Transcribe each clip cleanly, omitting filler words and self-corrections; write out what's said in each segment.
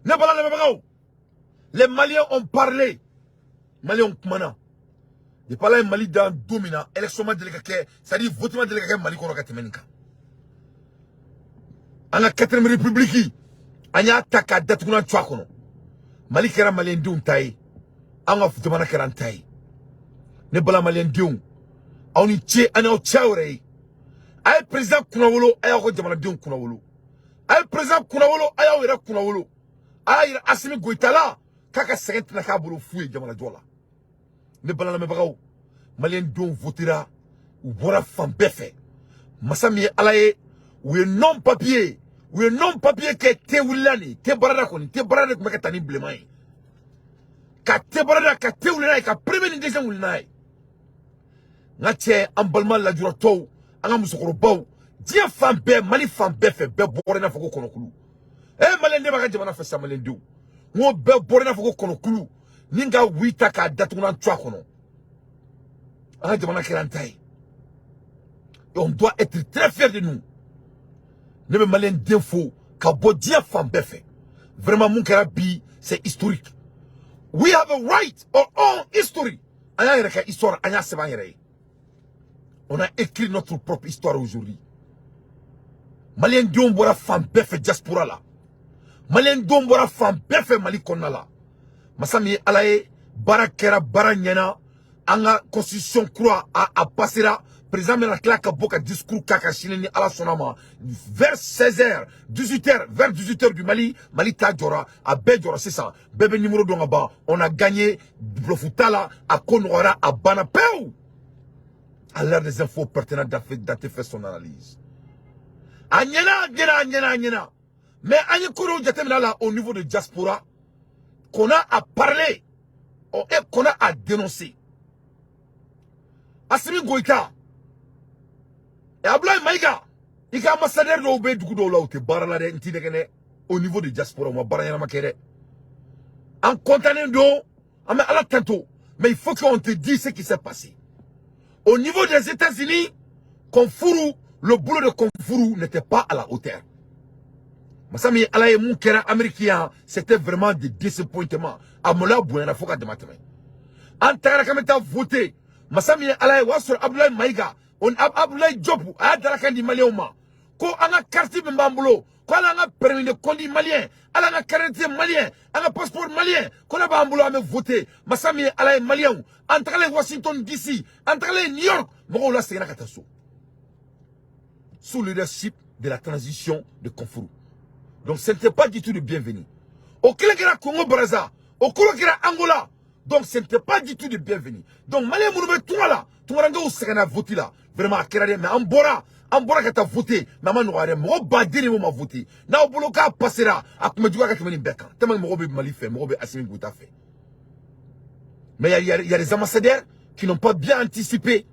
Ne bala lamɛnbagaw, les Maliens ont parlé. Maliens kumana. Depuis Ala ye Mali dan don min na, élection ma deli ka kɛ, c'est à dire vote ma deli ka kɛ Mali kɔnɔ ka tɛmɛ nin kan. An ka quatrième république, an y'a ta k'a datugulan cu a kɔnɔ. Mali kɛra maliyɛndenw ta ye, an ka jamana kɛra an ta ye. Ne bala maliyɛndenw, aw ni ce, an y'aw cɛ yɛrɛ ye. A ye président kunnawolo, a y'aw ka jamanadenw kunnawolo. A ye président kunnawolo, a y'aw yɛrɛ kunnawolo. A y'a yira Assimi Goïta la k'a ka sɛgɛn tɛna k'a bolo fu ye jamanajɔ la. Ne bala lamɛnbagaw, maliyɛndenw votera, u bɔra fan bɛɛ fɛ. Masa min ye Ala ye, u ye non papier, u ye non papier kɛ te wulila nin te barada kɔni, te barada de tun bɛ ka taa ni bilenman ye, ka te barada ka te wuli n'a ye, ka premier ni deuxième wuli n'a ye. N ka cɛ, an balima lajuratɔw, an ka musokɔrɔbaw, diɲɛ fan bɛɛ, Mali fan bɛɛ fɛ, bɛɛ bɔra i n'a fɔ ko kɔnɔkulu. E maliyɛnden b'a ka jamana fɛ sa, maliyɛndenw, n ko bɛɛ bɔra i n'a fɔ ko kɔnɔkulu ni ka wi ta k'a datugulan cu a kɔnɔ. An ka jamana kɛra an ta ye et on doit être très fier de nous. Ne bɛ maliyɛn den fo ka bɔ diɲɛ fan bɛɛ fɛ. Vraiment, mun kɛra bi, c'est historique. We have a right our own history. An y'an yɛrɛ ka histoire, an y'a sɛbɛn an yɛrɛ ye. On a écrit notre propre histoire aujourd'hui. Maliyɛn denw bɔra fan bɛɛ fɛ diaspora la, maliyɛn denw bɔra fan bɛɛ fɛ Mali kɔnɔna la. Masa min ye Ala ye, baara kɛra, baara ɲɛna. An ka constitution kura a passera. Président bɛna tila ka bɔ ka discours k'a ka sini, ni Ala sɔnna ma, vers 16h, 18h, vers 18h du Mali. Mali ta jɔra, a bɛɛ jɔra sisan, bɛɛ bɛ numéro dɔn ka ban. On a gagné, bluff t'a la, a ko nɔgɔyara, a banna pewu. À l'heure des infos pertinentes d'Até fait son analyse. A ɲɛna, a ɲɛna, a ɲɛna, a ɲɛna. Mais an ye ko dɔw jateminɛ la au niveau de diaspora qu'on a à parler et qu'on a à dénoncer. Assimi Goïta et Abdoulaye Maïga, i ka ambassadeur dɔw bɛ dugu dɔw la, u tɛ baara la dɛ, n t'i nɛgɛ dɛ. Au niveau de diaspora, u ma baara ɲɛnama kɛ dɛ. An content don, an bɛ Ala tanto, mais il faut qu'on te dise ce qui s'est passé. Au niveau des États-Unis, Konfourou, le boulot de Konfourou n'était pas à la hauteur. Masa min Ala ye, mun kɛra Amérique yan, c'était vraiment des disappointements. A maloya bonyana fo ka dama tɛmɛ. An tagara k'an bɛ taa voter. Masa min ye Ala ye, o y'a sɔrɔ Abdoulaye Maïga, Abdoulaye Diop, a y'a dalakan di maliyɛnw ma ko an ka carte min b'an bolo, ko hali an ka permis de conduire malien, hali an ka carte d'identité malien, an ka passeport malien, ko ne b'an bolo, an bɛ voter. Masa min ye Ala ye, maliyɛnw, an tagalen Washington DC, an tagalen New York, mɔgɔw la seginna ka taa so sous le leadership de la transition de Konfourou. Donc ce n'était pas du tout de bienvenu. O kelen kɛra Congo Brazza, o kelen kɛra Angola. Donc ce n'était pas du tout de bienvenu. Donc malien minnu bɛ tunga la, tungarankew sɛgɛnna vote la. Vraiment, a kɛra dɛ, mais an bɔra ka taa voter, mais a ma nɔgɔya dɛ. Mɔgɔ baden de ma voter. N'aw bolo k'a passera, a kun bɛ juguya ka tɛmɛ nin bɛɛ kan. Tellement mɔgɔw bɛ Mali fɛ, mɔgɔw bɛ Assimi Goïta fɛ. Mais il y a des ambassadeurs qui n'ont pas bien anticipé.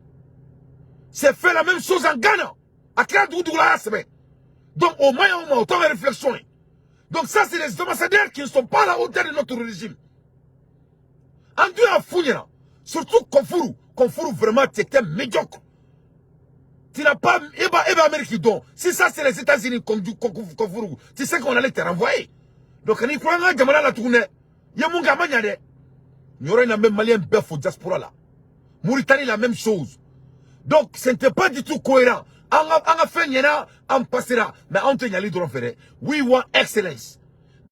C'est fait la même chose en Ghana. A kɛra dugu dugu la, a y'a sɛbɛn. Donc au moins, au moins, autant de réflexion. Donc ça, c'est les ambassadeurs qui ne sont pas à la hauteur de notre régime. An dun y'a f'u ɲɛna, surtout Konfourou. Konfourou, vraiment, tu étais médiocre. Tu n'as pas, eh ben, Amérique dɔn. Si ça, c'est les États-Unis, Konfourou, tu sais qu'on allait te renvoyer. Donc, ni ko an ka jamana la tuguni dɛ. I ye mun kɛ, a ma ɲa dɛ. Nin yɔrɔ in na, n bɛ maliyɛn bɛɛ fo diaspora la. Mauritanie, la même chose. Donc, ce n'était pas du tout cohérent. An ka fɛn ɲɛna, an passera, mais anw tɛ ɲali dɔrɔn fɛ dɛ. We want excellence.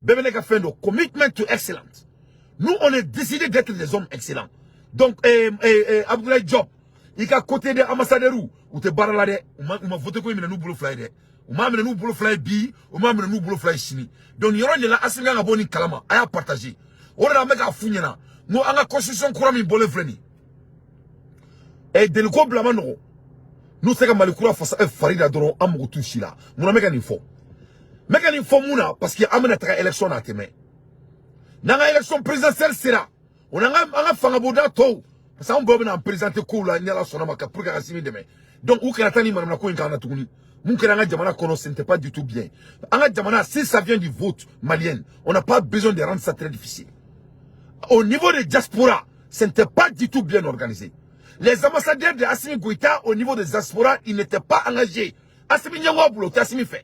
Bɛɛ bɛ ne ka fɛn dɔn, commitment to excellence. Nous, on est décidé d'être des hommes excellents. Donc Abdoulaye Diop, i ka côté de ambassadeur, u tɛ baara la dɛ. U ma vote ko in minɛ n'u bolo fila ye dɛ. U m'a minɛ n'u bolo fila ye bi, u m'a minɛ n'u bolo fila ye sini. Donc nin yɔrɔ in de la, Assimi kan ka bɔ nin kalama. A y'a partager. O de la, an bɛ k'a f'u ɲɛna n ko an ka constitution kura min bɔlen filɛ nin ye, deliko bila ma nɔgɔn. N'u tɛ ka Mali kura fasa fari da dɔrɔn, an mago t'u si la. Munna n bɛ ka nin fɔ? N bɛ ka nin fɔ mun na? Parce que an bɛna taga élection na, a tɛ mɛn. N'an ka élection présidentielle sera, o n'an ka an ka fangabonda tɔw, parce que an bɛɛ bɛna an présenter kow la, ni Ala sɔnna ma, ka pour que ka Assimi dɛmɛ. Donc u kana taa ni manamana ko in k'an na tuguni. Mun kɛra an ka jamana kɔnɔ, ce n'était pas du tout bien. An ka jamana, si ça vient du vote malien, on n'a pas besoin de rendre ça très difficile. Au niveau des diaspora, ce n'était pas du tout bien organisé. Les ambassadeurs de Assimi Goïta au niveau des diaspora, ils n'étaient pas engagés. Assimi ɲɛmɔgɔ bolo, u tɛ Assimi fɛ,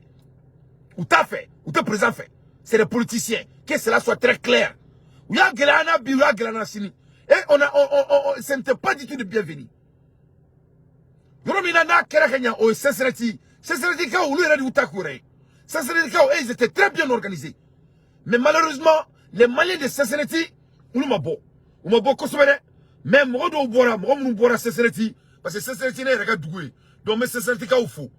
u t'a fɛ, u tɛ président fɛ. C'est des politiciens. Que cela soit très clair. U y'a gɛlɛya an na bi, u y'a gɛlɛya an na sini. Et on a on, ce n'était pas du tout de bienvenu. Yɔrɔ min na n'a kɛra ka ɲa, o ye CCRT. CCRT kaw, olu yɛrɛ de y'u ta k'u yɛrɛ ye. CCRT kaw, ils étaient très bien organisés. Mais malheureusement, les Maliens de CCRT, olu ma bɔ. U ma bɔ kosɛbɛ dɛ. Mais mɔgɔ dɔw bɔra, mɔgɔ minnu bɔra CCRT, parce que CCRT ne yɛrɛ ka dugu ye. Donc n bɛ CCRT kaw fo.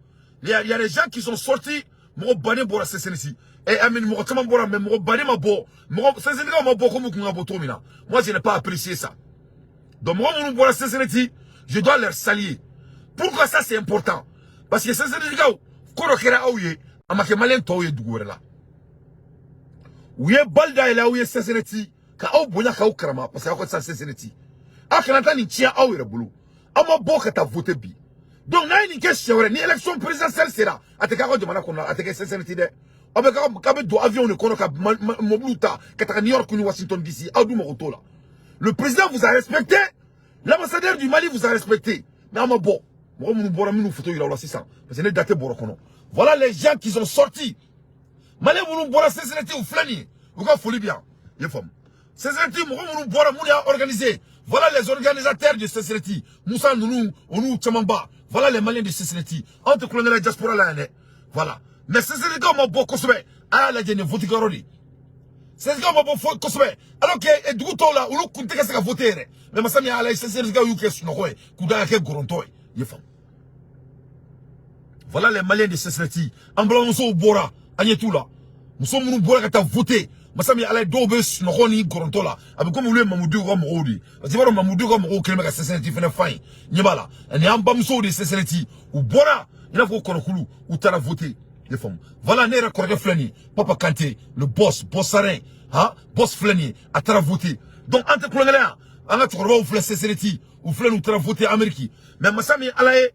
Il y a des gens qui sont sortis, mɔgɔ baden bɔra CCRT. Et Amine, mɔgɔ caman bɔra, mais mɔgɔ baden ma bɔ. Mɔgɔ CCRT kaw ma bɔ comme u kun ka bɔ cogo min na. Moi, je n'ai pas apprécié ça. Donc mɔgɔ minnu bɔra CCRT, je dois leur saluer. Pourquoi ça c'est important? Parce que CCRT kaw, ko dɔ kɛra aw ye, a ma kɛ Malien tɔw ye dugu wɛrɛ la. U ye bali dayɛlɛ aw ye CCRT, ka aw bonya, k'aw karama, parce que aw ka sa CCRT. Aw kana taa nin tiɲɛ aw yɛrɛ bolo. Aw ma bɔ ka taa voter bi. Donc n'a ye nin kɛ siɲɛ wɛrɛ, ni élection présidentielle sera, a tɛ k'aw ka jamana kɔnɔ, a tɛ kɛ CCRT dɛ. Aw bɛ k'aw bɛ don avion de kɔnɔ ka mobiliw ta ka taga New York ni Washington DC, aw dun mago t'o la. Le président vous a respecté, l'ambassadeur du Mali vous a respecté, mais aw ma bɔ. Mɔgɔ minnu bɔra, minnu photo yira aw la sisan, parce que ne da tɛ bɔrɔ kɔnɔ. Voilà les gens qui sont sortis. Malien minnu bɔra CCRT, u filɛ nin ye, u ka foli bɛ yan. I ye faamu? CCRT mɔgɔ minnu bɔra, minnu y'a organisé, voilà les organisateurs de CCRT. Musa ninnu, olu camanba. Voilà les Maliens de CCRT. Anw tɛ kulonkɛ la diaspora la yan dɛ. Voilà. Mais CCRT kaw ma bɔ kosɛbɛ. A y'a lajɛ, nin vote kɛyɔrɔ de. CCRT kaw ma bɔ kosɛbɛ. Alors que dugu tɔw la, olu kun tɛ ka se ka voter yɛrɛ. Mais masa min y'Ala ye, CCRT kaw y'u kɛ sunɔgɔ ye, k'u da ka kɛ gɔrɔntɔ ye. I ye faamu? Voilà les Maliens de CCRT. An balimamusow bɔra, an ɲɛ t'u la. Muso minnu bɔra ka taa voter, masa min Ala ye, dɔw bɛ sunɔgɔ ni gɔrɔntɔ la. A bɛ komi olu ye Mamudu ka mɔgɔw de ye. Parce que i b'a dɔn, Mamudu ka mɔgɔw kɛlen bɛ ka CCRT fɛnɛ fa ye. Ɲɛ b'a la. Ani an bamusow de CCRT, u bɔra i n'a fɔ kɔnɔkulu, u taara voter. I ye faamu? Voilà, ne yɛrɛ kɔrɔkɛ filɛ nin ye, Papa Kante, le boss, boss sarin, han, boss filɛ nin ye, a taara voter. Donc an tɛ kulonkɛ la yan. An ka cɛkɔrɔbaw filɛ CCRT, u filɛ nin, u taara voter Amérique. Mais masa min Ala ye,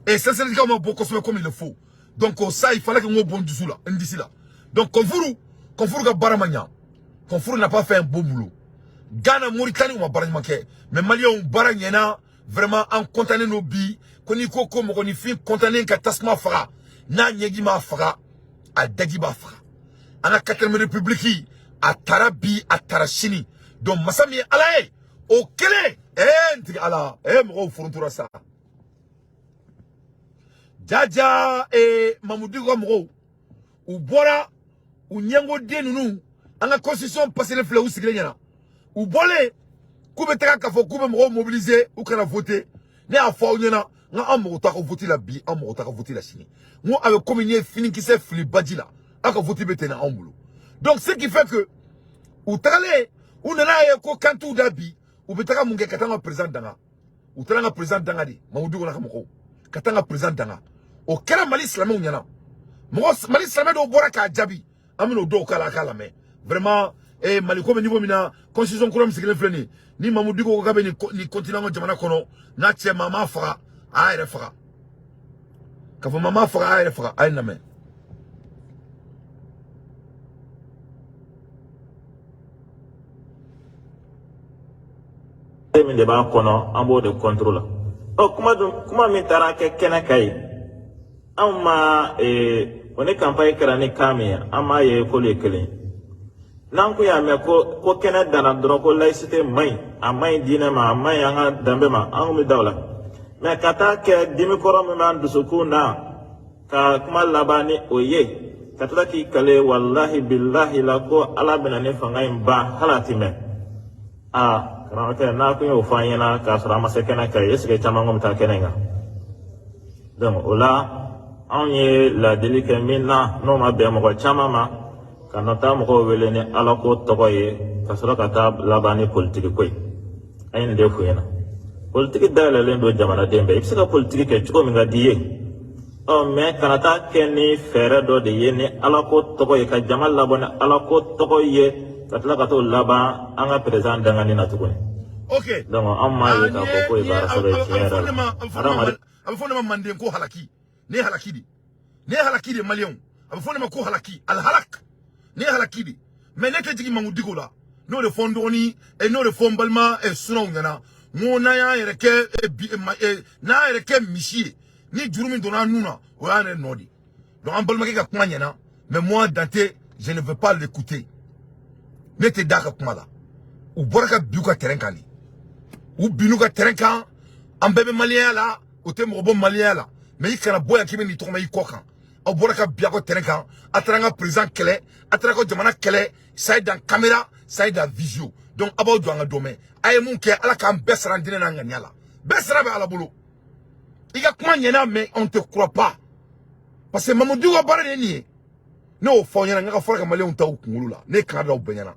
et CCRT kaw ma bɔ kosɛbɛ comme il le faut. Donc ça, il fallait que n k'o bɔ n dusu la, n disi la. Donc Kɔnfuru, Kɔnfuru ka baara ma ɲa. Kɔnfuru n'a pas fait un beau boulot. Ghana, Mauritanie, u ma baara ɲuman kɛ. Mais Maliens, baara ɲɛna, vraiment an content don bi. Ko n'i ko ko mɔgɔninfin content ka tasuma faga, n'a ɲɛji m'a faga, a daji b'a faga. An ka quatrième république, a taara bi, a taara sini. Donc masa min ye Ala ye, o kelen, n tigi Ala, mɔgɔw forontora sa. Jaja Mamudu ka mɔgɔw, u bɔra u ɲɛngoden ninnu, an ka constitution passelen filɛ u sigilen ɲɛna. U bɔlen k'u bɛ taga k'a fɔ k'u bɛ mɔgɔw mobiliser, u kana voter. Ne y'a fɔ aw ɲɛna, n ko an mago t'a ka vote la bi, an mago t'a ka vote la sini. N ko a bɛ komi n'i ye finikisɛ fili baji la, aw ka vote bɛ tɛmɛ anw bolo. Donc ce qui fait que u tagalen, u nana ye ko kan t'u da bi, u bɛ taga mun kɛ? Ka taa an ka président danga. U taara an ka président danga de, Mamudu ka mɔgɔw ka taa an ka président danga. O kɛra Mali silamɛw ɲɛna. Mɔgɔ Mali silamɛ dɔw bɔra k'a jaabi, an bɛn'o dɔw k'a la, a k'a lamɛn. Vraiment, Mali ko bɛ niveau min na, constitution kura min sigilen filɛ nin ye, ni Mamudu ko k'a bɛ nin continent ka jamana kɔnɔ, n'a cɛ maa m'a faga, a y'a yɛrɛ faga. K'a fɔ maa m'a faga, a y'a yɛrɛ faga. A ye lamɛn. Min de b'a kɔnɔ, an b'o de contre la. Ɔ, kuma dun, kuma min taara kɛ kɛnɛ kan ye, anw ma o ni campagne kɛra ni kan min ye, an m'a ye k'olu ye kelen ye. N'an kun y'a mɛn ko kɛnɛ danna dɔrɔn, ko laïcité man ɲi, a man ɲi diinɛ ma, a man ɲi an ka danbe ma, an kun bɛ da o la. Mais ka taa kɛ dimi kɔrɔ min b'an dusukun na, ka kuma laban ni o ye, ka tila k'i kale walahi bilahi la ko Ala bɛna ni fanga in ban hali a ti mɛn. Aa, karamɔgɔkɛ, n'a kun y'o fɔ an ɲɛna k'a sɔrɔ an ma se kɛnɛ kan, est ce que caman kun bɛ taa kɛnɛ in kan? Donc o la, anw ye laadili kɛ min na, n'o ma bɛn mɔgɔ caman ma, ka na taa mɔgɔw wele ni Ala ko tɔgɔ ye, ka sɔrɔ ka taa laban ni politiki ko ye. An ye nin de f'u ɲɛna: politiki dayɛlɛlen don jamanaden bɛɛ, i bɛ se ka politiki kɛ cogo min ka di i ye. Ɔ, mais kana taa kɛ ni fɛɛrɛ dɔ de ye ni Ala ko tɔgɔ ye, ka jama labɔ ni Ala ko tɔgɔ ye, ka tila ka t'o laban an ka président dangani na tuguni. Ok. Donc anw m'a ye k'a fɔ k'o ye baara sɔrɔ ye tiɲɛ yɛrɛ la. Hadamaden A bɛ fɔ ne ma manden ko halaki. Ne ye halaki de, ne ye halaki de. Maliyɛnw, a bɛ fɔ ne ma ko halaki, alhalak, ne ye halaki de. Mais ne tɛ jigin Mamu Diko la. N'o de fɔ n dɔgɔnin, n'o de fɔ n balima sunaw ɲɛna, n ko n'an y'an yɛrɛ kɛ bi, n'an y'an yɛrɛ kɛ misi ye, ni juru min donna an nun na, o y'an yɛrɛ nɔ de. Donc an balimakɛ ka kuma ɲɛna, mais moi, Dante, je ne veux pas l'écouter. Ne tɛ da ka kuma la. U bɔra ka bin u ka terrain kan de. U binn'u ka terrain kan. An bɛɛ bɛ maliyɛnya la, o tɛ mɔgɔ bɔ maliyɛnya la. Mais i kana bɔ yan k'i bɛ n'i tɔgɔma i kɔ kan. Aw bɔra ka bin aw ka terrain kan. A taara an ka président kɛlɛ, a taara ka jamana kɛlɛ. Ça est dans caméra, ça est dans visio. Donc aw b'aw jɔ an ka dɔ mɛn. A ye mun kɛ, Ala k'an bɛɛ sara an diinɛ n'an ŋaniya la. Bɛɛ sara bɛ Ala bolo. I ka kuma ɲɛna, mais on te croit pas. Parce que Mamadou ka baara de ye nin ye. Ne y'o fɔ aw ɲɛna, n ka fɔra ka maliyɛnw ta u kunkolo la. Ne ye kangari da aw bɛɛ ɲɛna.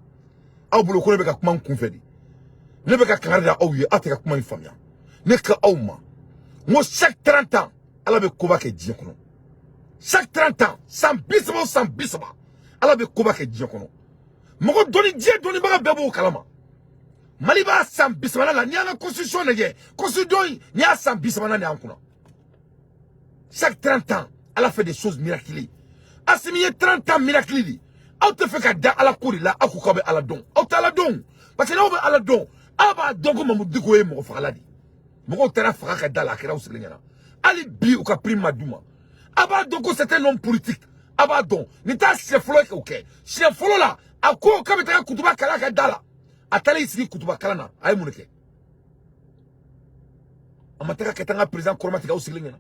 Aw bolo ko ne bɛ ka kuma n kun fɛ de. Ne bɛ ka kangari da aw ye, aw tɛ ka kuma in faamuya. Ne ka aw ma. N ko chaque 30 ans, Ala bɛ koba kɛ diɲɛ kɔnɔ. Chaque 30 ans, san 30 o san 30, Ala bɛ koba kɛ diɲɛ kɔnɔ. Mɔgɔ dɔnni, diɲɛ dɔnnibaga bɛɛ b'o kalama. Mali b'a san 30nan la, n'i y'an ka constitution lajɛ, constitution in, n'i y'a san 30nan de y'an kunna. Chaque 30 ans, Ala fait des choses miraculées. Assimi ye 30 ans miracle de. Aw tɛ fɛ ka da Ala ko de la, aw ko k'aw bɛ Ala dɔn. Aw tɛ Ala dɔn. Parce que n'aw bɛ Ala dɔn, aw b'a dɔn ko Mamadou Dicko ye mɔgɔ fagala de ye. Mɔgɔw taara faga ka da la, a kɛra aw sigilen ɲɛna. Hali bi u ka prime ma d'u ma. A b'a dɔn ko c'est un homme politique. A b'a dɔn. Nin t'a siɲɛ fɔlɔ ye k'o kɛ. Siɲɛ fɔlɔ la, a ko k'a bɛ taga kutuba kalan ka da la. A taara i sigi kutuba kalan na, a ye mun de kɛ? A ma taga ka taa n ka président kɔrɔmatigɛ aw sigilen ɲɛna.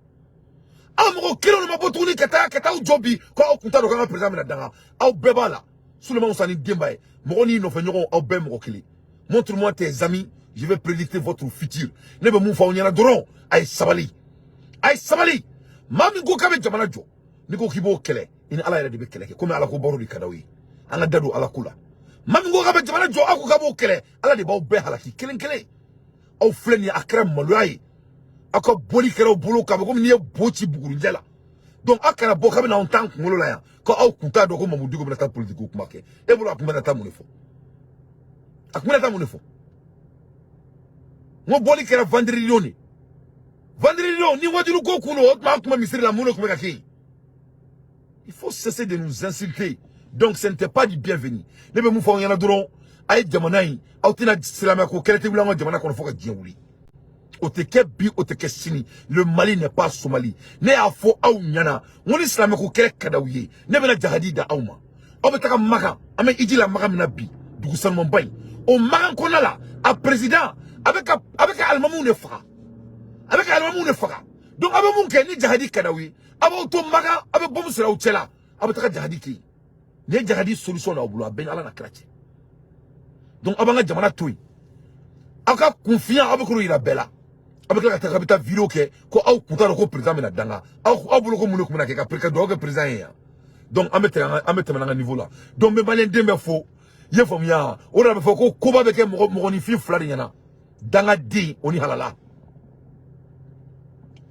Aw mɔgɔ kelenw ma bɔ tuguni ka taa aw jɔ bi ko aw kun t'a dɔn k'an ka président bɛna danga. Aw bɛɛ b'a la. Souleymane Sani Denba ye. Mɔgɔ n'i nɔfɛ ɲɔgɔn, aw bɛɛ mɔgɔ kelen. Montre-moi tes amis, je vais prédicter votre futur. Ne bɛ mun fɔ aw ɲɛna dɔrɔn, a ye sabali. A ye sabali. Maa min ko k'a bɛ jamana jɔ, n'i ko k'i b'o kɛlɛ, i ni Ala yɛrɛ de bɛ kɛlɛ kɛ. Komi Ala ko baro de ka d'aw ye. An ka da don Ala ko la. Maa min ko k'a bɛ jamana jɔ, aw ko k'a b'o kɛlɛ, Ala de b'aw bɛɛ halaki kelen kelen. Aw filɛ nin ye, a kɛra maloya ye. Aw ka bɔli kɛra aw bolo k'a fɔ komi n'i ye bo ci bugurijɛ la. Donc aw kana bɔ k'a bɛna anw t'an kunkolo la yan ko aw kun t'a dɔn ko Mamadou Dicko bɛna taa politique kuma kɛ. E bolo a kun bɛna taa mun de fɔ? A kun bɛna taa mun de fɔ? N ko bɔli kɛra vendredi don de. Vendredi don ni wajulu ko kun don, o tuma an kun bɛ misiri la, mun de kun bɛ ka kɛ yen? Il faut cesser de nous insulter. Donc ce n'était pas du bienvenu. Ne bɛ mun fɔ aw ɲɛna dɔrɔn, a ye jamana in, aw tɛna silamɛ ko kɛlɛ tɛ wuli an ka jamana kɔnɔ fo ka diɲɛ wuli. O tɛ kɛ bi, o tɛ kɛ sini. Le Mali n'est pas Somalie. Ne y'a fɔ aw ɲɛna, n ko ni silamɛ ko kɛlɛ ka d'aw ye, ne bɛna jahadi da aw ma. Aw bɛ taga Makan, an bɛ iji la Makan min na bi, dugu sanumanba in. O Makan kɔnɔna la, a président a bɛ ka alimamuw de faga. A bɛ ka alimamuw de faga. Donc aw bɛ mun kɛ ni jahadi ka d'aw ye? Aw b'aw to Makan, aw bɛ bɔmu siri aw cɛ la, aw bɛ taga jahadi kɛ yen. Nin ye jahadi solution d'aw bolo, a bɛɛ ni Ala na kira cɛ. Donc aw b'an ka jamana to yen. Aw ka kunfinya, aw bɛ k'o yira bɛɛ la. Aw bɛ tila ka taa k'aw bɛ taa vidéo kɛ ko aw kun t'a dɔn ko président bɛna danga. Aw bolo ko mun de kun bɛna kɛ ka dugawu kɛ président ye yan? Donc an bɛ tɛmɛ an ka niveau la. Donc n bɛ maliyɛn den bɛɛ fo. I ye faamuya? O de la a bɛ fɔ ko koba bɛ kɛ mɔgɔ mɔgɔninfin fila de ɲɛna. Dangaden o ni halala.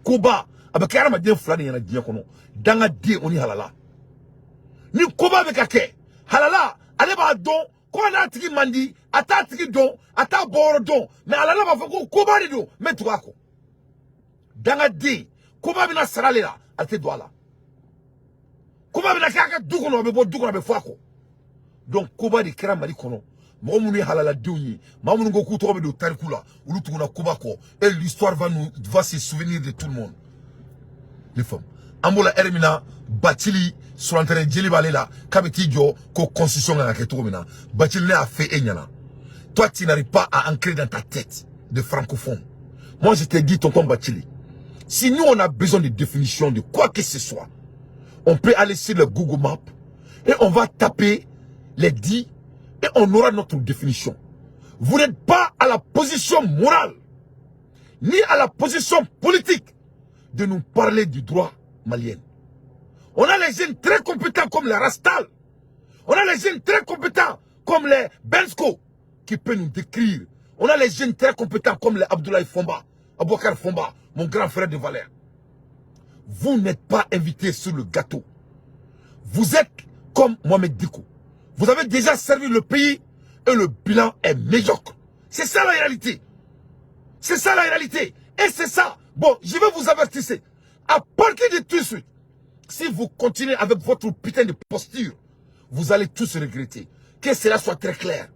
Koba a bɛ kɛ hadamaden fila de ɲɛna diɲɛ kɔnɔ. Dangaden o ni halala. Ni koba bɛ ka kɛ, halala ale b'a dɔn ko n'a tigi man di, a t'a tigi dɔn, a t'a bɔyɔrɔ dɔn, mais halala b'a fɔ ko koba de don, n bɛ tugu a kɔ. Dangaden, koba bɛna sara ale la, ale tɛ don a la. Koba bɛna kɛ a ka du kɔnɔ, a bɛ bɔ du kɔnɔ, a bɛ fɔ a kɔ. Donc koba de kɛra Mali kɔnɔ. Mɔgɔ minnu ye halaladenw ye, maa minnu ko k'u tɔgɔ bɛ don tariku la, olu tuguna koba kɔ. Et l'histoire va se souvenir de tout le monde. Ne faamu, an b'o la ɛri min na, Bacili surantɛrɛn jeli b'ale la k'a bɛ t'i jɔ ko constitution kan ka kɛ cogo min na. Bacili, ne y'a fɛ e ɲɛna, toi, tu n'arrives pas à ancrer dans ta tête de francophone. Moi, je t'ai dit, tonton Bacili, si nous, on a besoin de définition de quoi que ce soit, on peut aller sur le Google Maps et on va taper les 10 et on aura notre définition. Vous n'êtes pas à la position morale ni à la position politique de nous parler du droit malien. On a les jeunes très compétents comme les Rastal. On a les jeunes très compétents comme les Bensko qui peuvent nous décrire. On a les jeunes très compétents comme les Abdoulaye Fomba, Aboubakar Fomba, mon grand frère de valeur. Vous n'êtes pas invités sur le gâteau. Vous êtes comme Mohamed Dicko. Vous avez déjà servi le pays et le bilan est médiocre. C'est ça la réalité. C'est ça la réalité. Et c'est ça. Bon, je vais vous avertir. À partir de tout de suite, si vous continuez avec votre putain de posture, vous allez tous regretter. Que cela soit très clair.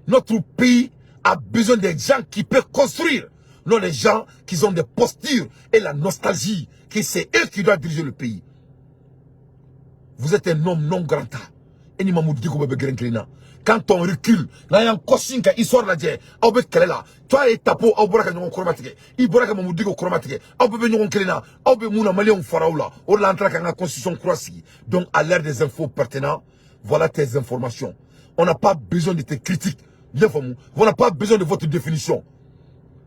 Notre pays a besoin des gens qui peuvent construire, non des gens qui ont des postures et la nostalgie, que c'est eux qui doivent diriger le pays. Vous êtes un homme non grata. E ni Mamudu Diko bɛɛ bɛ gɛrɛn kelen na. Quand on recule, n'an y'an kɔsin ka histoire lajɛ, aw bɛ kɛlɛ la. Toi et Tapo, aw bɔra ka ɲɔgɔn kɔrɔma tigɛ. I bɔra ka Mamudu Diko kɔrɔma tigɛ. Aw bɛɛ bɛ ɲɔgɔn kelen na. Aw bɛ mun na? Maliyɛnw fara aw la. O de la an taara k'an ka constitution kura sigi. Donc à l'ère des infos pertinents, voilà tes informations. On n'a pas besoin de tes critiques. Bien faamu. On n'a pas besoin de votre définition.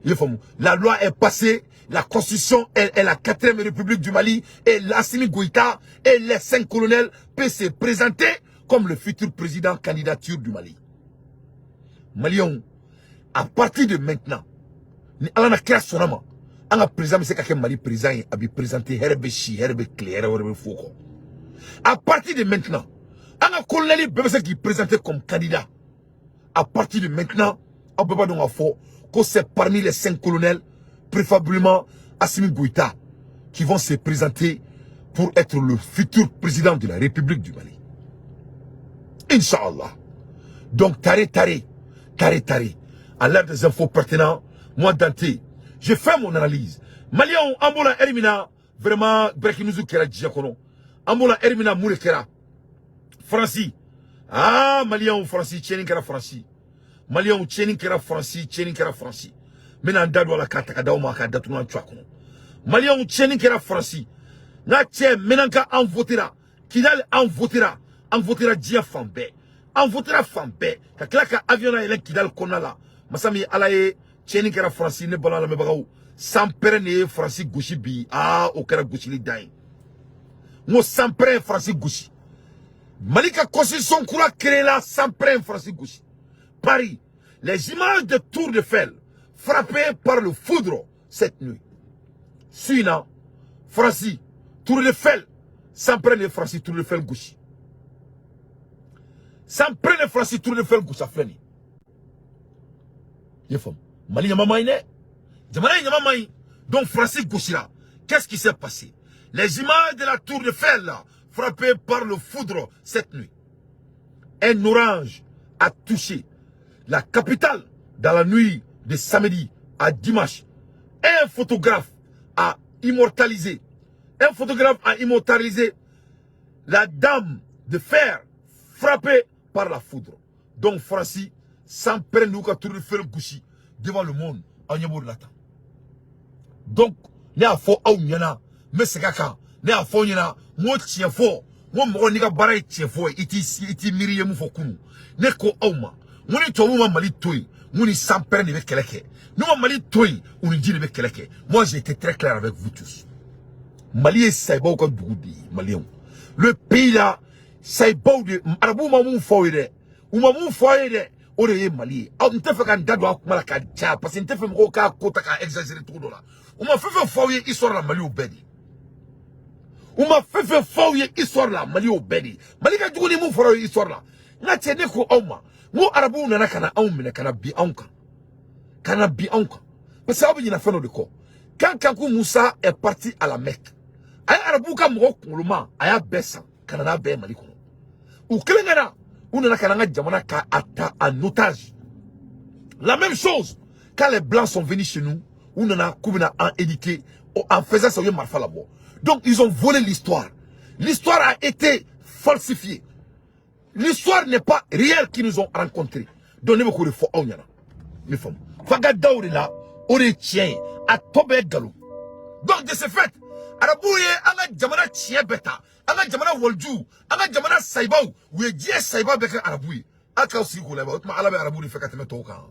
Bien faamu. La loi est passée, la constitution est la quatrième république du Mali et l'Assimi Goïta et les cinq colonels peuvent se présenter comme le futur président candidature du Mali. Maliens, à partir de maintenant, ni Ala na kira sɔnna ma, an ka président bɛ se ka kɛ Mali président ye, a bɛ présenter, hɛrɛ bɛ si, hɛrɛ bɛ tile, hɛrɛ wɛrɛ bɛ fo kɔ. À partir de maintenant, an ka colonel bɛɛ bɛ se k'i présenter comme candidat. À partir de maintenant, aw bɛɛ b'a dɔn k'a fɔ ko c'est parmi les cinq colonels, préférablement Assimi Goïta, qui vont se présenter pour être le futur président de la République du Mali. Inch'Allah. Donc, taré, taré, taré, taré. À l'heure des infos pertinentes, moi, Dante, je fais mon analyse. Maliens, an bɔla heure min na, vraiment, breaking news kɛra diɲɛ kɔnɔ. An bɔla heure min na, mun de kɛra? Faransi. Ah, Maliens, Faransi, tiɲɛni kɛra Faransi. Maliens, tiɲɛni kɛra Faransi, tiɲɛni kɛra Faransi. N bɛna n da don a la k'a ta ka d'aw ma k'a datugu an cu a kɔnɔ. Maliens, tiɲɛni kɛra Faransi. N ka cɛ Menaka, an votera. Kidal, an votera. An votera diɲɛ fan bɛɛ. An votera fan bɛɛ. Ka tila ka avion na yɛlɛn Kidal kɔnɔna la. Masa min Ala ye, tiɲɛni kɛra Faransi. Ne balima lamɛnbagaw, sanpɛrɛn de ye Faransi gosi bi. Aa, o kɛra gosili dan ye. N ko sanpɛrɛn ye Faransi gosi. Mali ka constitution kura créé la, sanpɛrɛn ye Faransi gosi. Paris, les images de Tour de Eiffel frappées par le foudre cette nuit. Suina, Faransi, Tour de Eiffel, sanpɛrɛn de ye Faransi Tour de Eiffel gosi. Sanpɛrɛn de Faransi Tour de Eiffel gosi, a filɛ nin ye. I ye faamu? Mali ɲama man ɲi dɛ. Jamana in ɲama man ɲi. Donc Faransi gosira. Qu'est-ce qui s'est passé? Les images de la Tour de Eiffel frappée par le foudre cette nuit. Un orage a touché la capitale dans la nuit de samedi à dimanche. Un photographe a immortalisé, un photographe a immortalisé la dame de fer frappée par la foudre. Donc Faransi, sanpɛrɛn n'u ka Tour de Eiffel gosi devant le monde, aw ɲɛ b'o de la tan. Donc ne y'a fɔ aw ɲɛna, n bɛ segin a kan, ne y'a fɔ aw ɲɛna, n ko tiɲɛ fɔ, n ko mɔgɔ n'i ka baara ye tiɲɛ fɔ ye, i t'i miiri i ye mun fɔ kunun. Ne ko aw ma, n ko ni tubabuw ma Mali to yen, n ko ni sanpɛrɛn de bɛ kɛlɛ kɛ. N'u ma Mali to yen, u ni ji de bɛ kɛlɛ kɛ. Moi, j'ai été très clair avec vous tous. Mali ye sayibaw ka dugu de ye, maliyɛnw. Le pays là, sayibaw de, arabuw ma mun fɔ aw ye dɛ, u ma mun fɔ aw ye dɛ, o de ye Mali ye. Aw n tɛ fɛ ka n da don a kuma la ka caya parce que n tɛ fɛ mɔgɔw k'a ko ta k'a exagérer cogo dɔ la. U ma fɛn fɛn fɔ aw ye histoire la, Mali y'o bɛɛ de ye. U ma fɛn fɛn fɔ aw ye histoire la, Mali y'o bɛɛ de ye. Mali ka jugu ni mun fɔra aw ye histoire la. N ka cɛ, ne ko aw ma, n ko arabuw nana ka na anw minɛ, ka na bin anw kan, ka na bin anw kan, parce que aw bɛ ɲinɛ fɛn dɔ de kɔ. Quand Kankou Moussa est parti à la Mecque, a ye arabuw ka mɔgɔ kunkoloma, a y'a bɛɛ san ka na n'a bɛɛ ye Mali kɔnɔ. U kelen ka na, u nana ka na an ka jamana ka a ta en otage. La même chose quand les blancs sont venus chez nous, u nana k'u bɛna an éduquer. En faisant ça, u ye marifa labɔ. Donc ils ont volé l'histoire. L'histoire a été falsifiée, l'histoire n'est pas réelle qu'ils nous ont rencontrés. Donc ne bɛ k'o de fɔ aw ɲɛna, i faamu? F'an ka da o de la, o de ye tiɲɛ ye, a tɔ bɛɛ ye nkalon. Donc de ce fait, arabuw ye an ka jamana tiɲɛ bɛɛ ta, an ka jamana walijuw, an ka jamana sayibaw, u ye diɲɛ sayiba bɛɛ kɛ arabu ye. A k'aw sigi k'o lajɛ. O tuma Ala bɛ arabu de fɛ ka tɛmɛ tɔw kan?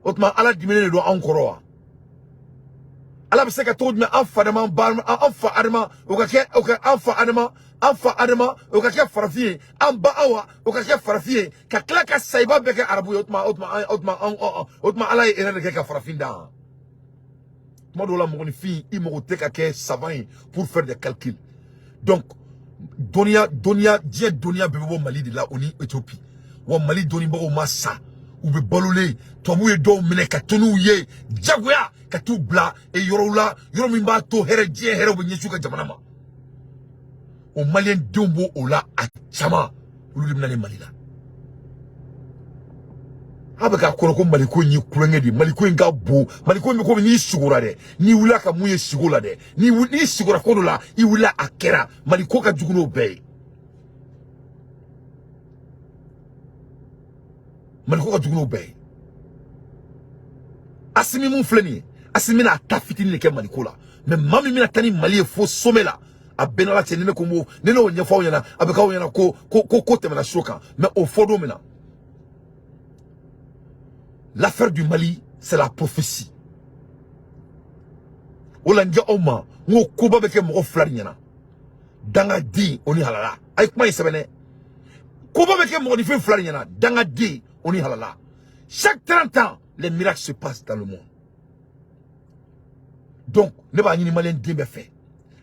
O tuma Ala diminen de don anw kɔrɔ wa? Ala bɛ se ka cogo jumɛn, an fa dama ba, an fa Adama, o ka kɛ, o ka an fa Adama, an fa Adama, o ka kɛ farafin ye, an ba Awa, o ka kɛ farafin ye, ka tila ka sayiba bɛɛ kɛ arabu ye? O tuma Ala ye erreur de kɛ ka farafin dan. Tuma dɔw la, mɔgɔninfin, i mago tɛ ka kɛ savant ye pour faire des calculs. Donc dɔnniya, dɔnniya, diɲɛ dɔnniya bɛɛ bɛ bɔ Mali de la, o ni Éthiopie. Wa Mali dɔnnibagaw ma sa, u bɛ balolen. Tubabuw ye dɔw minɛ ka to n'u ye jagoya ka t'u bila yɔrɔw la, yɔrɔ min b'a to hɛrɛ, diɲɛ hɛrɛw bɛ ɲɛsin u ka jamana ma. O maliyɛn denw b'o o la, a caman, olu de bɛ na ni Mali la. A bɛ k'a kɔnɔ ko Maliko in ye kulonkɛ de ye. Maliko in ka bon, Maliko in bɛ komi n'i sugora dɛ, n'i wulila ka mun ye sigo la dɛ, n'i sigora ko dɔ la, i wulila a kɛra. Maliko ka jugu n'o bɛɛ ye. Mali ko ka jugu n'o bɛɛ ye. Asimi mun filɛ nin ye, Asimi bɛna a ta fitinin de kɛ Mali ko la, mais maa min bɛna taa ni Mali ye fo sommet la, a bɛɛ n'Ala cɛ, ni ne ko n b'o, ni ne y'o ɲɛfɔ aw ɲɛna, a bɛ k'aw ɲɛna ko tɛmɛna so kan, mais o fɔ don min na, l'affaire du Mali, c'est la prophétie. O la n jɛ aw ma, n ko koba bɛ kɛ mɔgɔ fila de ɲɛna, dangaden o ni halala. A ye kuma in sɛbɛn dɛ. Koba bɛ kɛ mɔgɔninfin fila de ɲɛna, dangaden o ni halala. Chaque 30 ans, les miracles se passent dans le monde. Donc ne b'a ɲini maliyɛn den bɛɛ fɛ,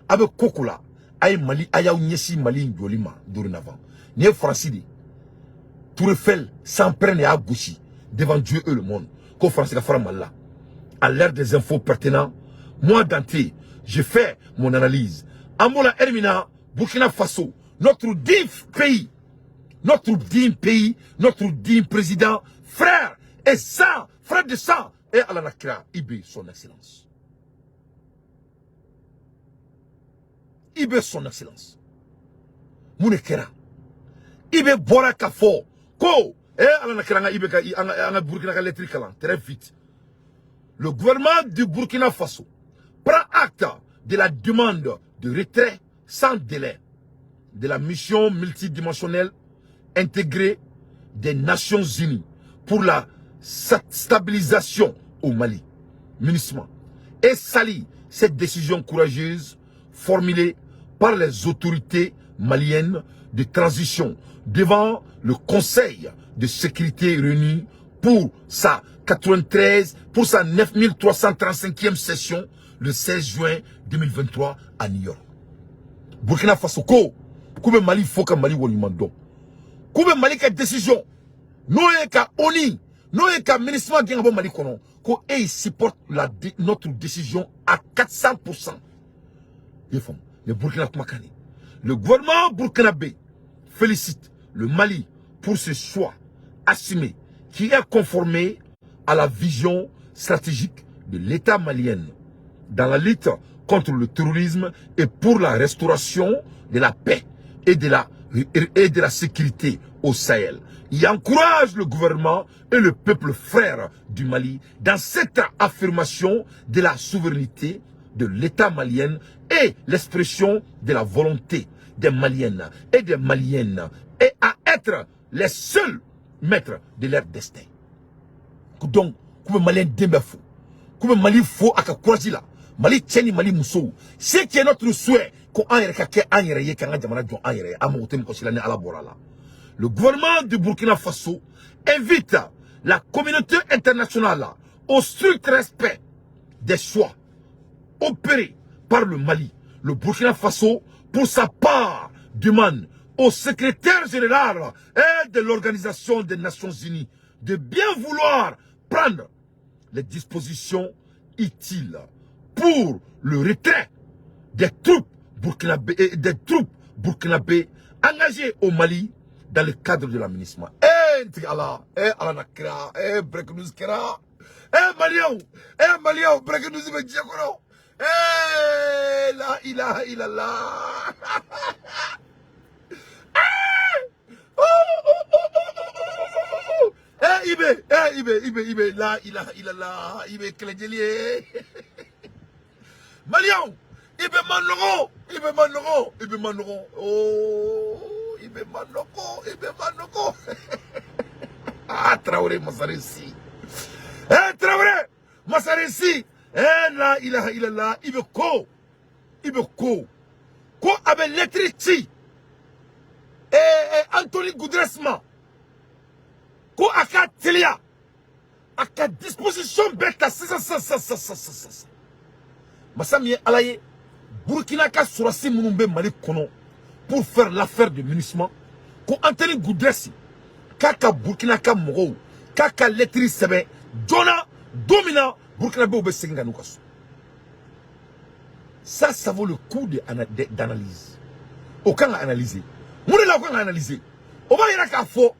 a bɛ ko ko la, a ye Mali, a y'aw ɲɛsin Mali in jɔli ma dorénavant. Nin ye Faransi de ye, Tour Eiffel sans prenne y'a gosi devant Dieu et le monde ko Faransi ka fara Mali la. À l'ère des infos pertinents, moi Dante, je fais mon analyse. An b'o la heure min na, Burkina Faso, notre digne pays, notre digne pays, notre digne président, frère et sang, frère de sang et Ala na kira, IB son excellence, IB son excellence, mun de kɛra? IB bɔra ka fɔ ko Ala na kira, an ka IB ka, an ka Burkina ka lettre kalan très vite. Le gouvernement du Burkina Faso prend acte de la demande de retrait sans délai de la mission multidimensionnelle intégrée des Nations Unies pour la stabilisation au Mali, MINUSMA, et salue cette décision courageuse formulée par les autorités maliennes de transition devant le Conseil de sécurité réuni pour sa 93, pour sa 9335e session le 16 juin 2023 à New York. Burkina Faso ko k'u bɛ Mali fo ka Mali waleɲuman dɔn, k'u bɛ Mali ka décision n'o ye ka ONU, n'o ye ka MINUSMA gɛn ka bɔ Mali kɔnɔ, ko e il supporte notre décision à 400%. I ye faamu? Le Burkina kumakan de. Le gouvernement burkinabé félicite le Mali pour ce choix assumé qui est conformé à la vision stratégique de l'État malien dans la lutte contre le terrorisme et pour la restauration de la paix et de la sécurité au Sahel. Il encourage le gouvernement et le peuple frère du Mali dans cette affirmation de la souveraineté de l'État malien et l'expression de la volonté des Maliennes et des Maliennes et à être les seuls maîtres de leur destin. Donc, k'u bɛ maliyɛn den bɛɛ fo, k'u bɛ Mali fo a ka courage la, Mali cɛ ni Mali musow. Ce qui est notre souhait, ko an yɛrɛ ka kɛ an yɛrɛ ye, k'an ka jamana jɔ an yɛrɛ ye, an mago tɛ mɔgɔ si la ni Ala bɔra la. Le gouvernement du Burkina Faso invite la communauté internationale au strict respect des choix opérés par le Mali. Le Burkina Faso, pour sa part, demande au secrétaire général et de l'Organisation des Nations Unies de bien vouloir prendre les dispositions utiles pour le retrait des troupes burkinabé engagées au Mali dans le cadre de la MINUSMA. Eh, Allah, eh, Allah na kira, eh, break news kɛra. Eh, Maliens, eh, Maliens, break news bɛ diɲɛ kɔnɔ. Eh, la ilaha illallah. Eh, oh, oh, oh, oh, oh, oh. Eh, IB, eh, IB, IB, IB, la ilaha illallah, IB kɛlɛjeli ye. Maliens, IB man nɔgɔn, IB man nɔgɔn, IB man nɔgɔn. Oh, IB man nɔgɔn, IB man nɔgɔn. Ah, Traoré Masaresi. Eh, Traoré Masaresi. Eh, la ilaha illallah, IB ko, IB ko. Ko a bɛ lettre ci. Eh, eh, Anthony Guterres ma. Ko a ka teliya, a ka disposition bɛɛ ta sisan sisan sisan sisan sisan. Masa min ye Ala ye, Burkina ka sɔrɔsi minnu bɛ Mali kɔnɔ pour faire l'affaire de MINUSMA, ko Anthony Guterres k'a ka Burkina ka mɔgɔw k'a ka lettre sɛbɛn joona, don min na Burkinabéw bɛ segin ka n'u ka so. Ça, ça vaut le coup d'analyse. O kan ka analyser. Mun de la o kan ka analyser? O b'a yira k'a fɔ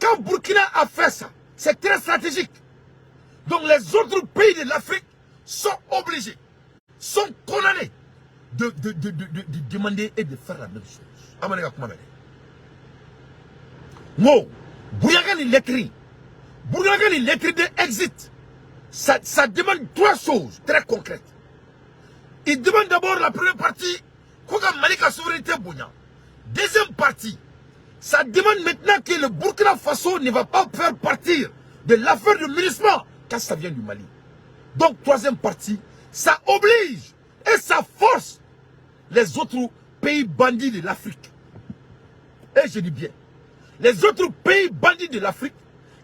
quand Burkina a fait ça, c'est très stratégique. Donc les autres pays de l'Afrique sont obligés, sont condamnés de demander et de faire la même chose. Amane ka kuma mɛn dɛ. N ko Burkina ka nin lettre Burkina ka nin lettre de exit, ça demande trois choses très concrètes. Il demande d'abord, la première partie, ko ka Mali ka souveraineté bonya. Deuxième partie, ça demande maintenant que le Burkina Faso ne va pas faire partir de l'affaire de MINUSMA quand ça vient du Mali. Donc, troisième partie, ça oblige et ça force les autres pays bandits de l'Afrique. Et je dis bien, les autres pays bandits de l'Afrique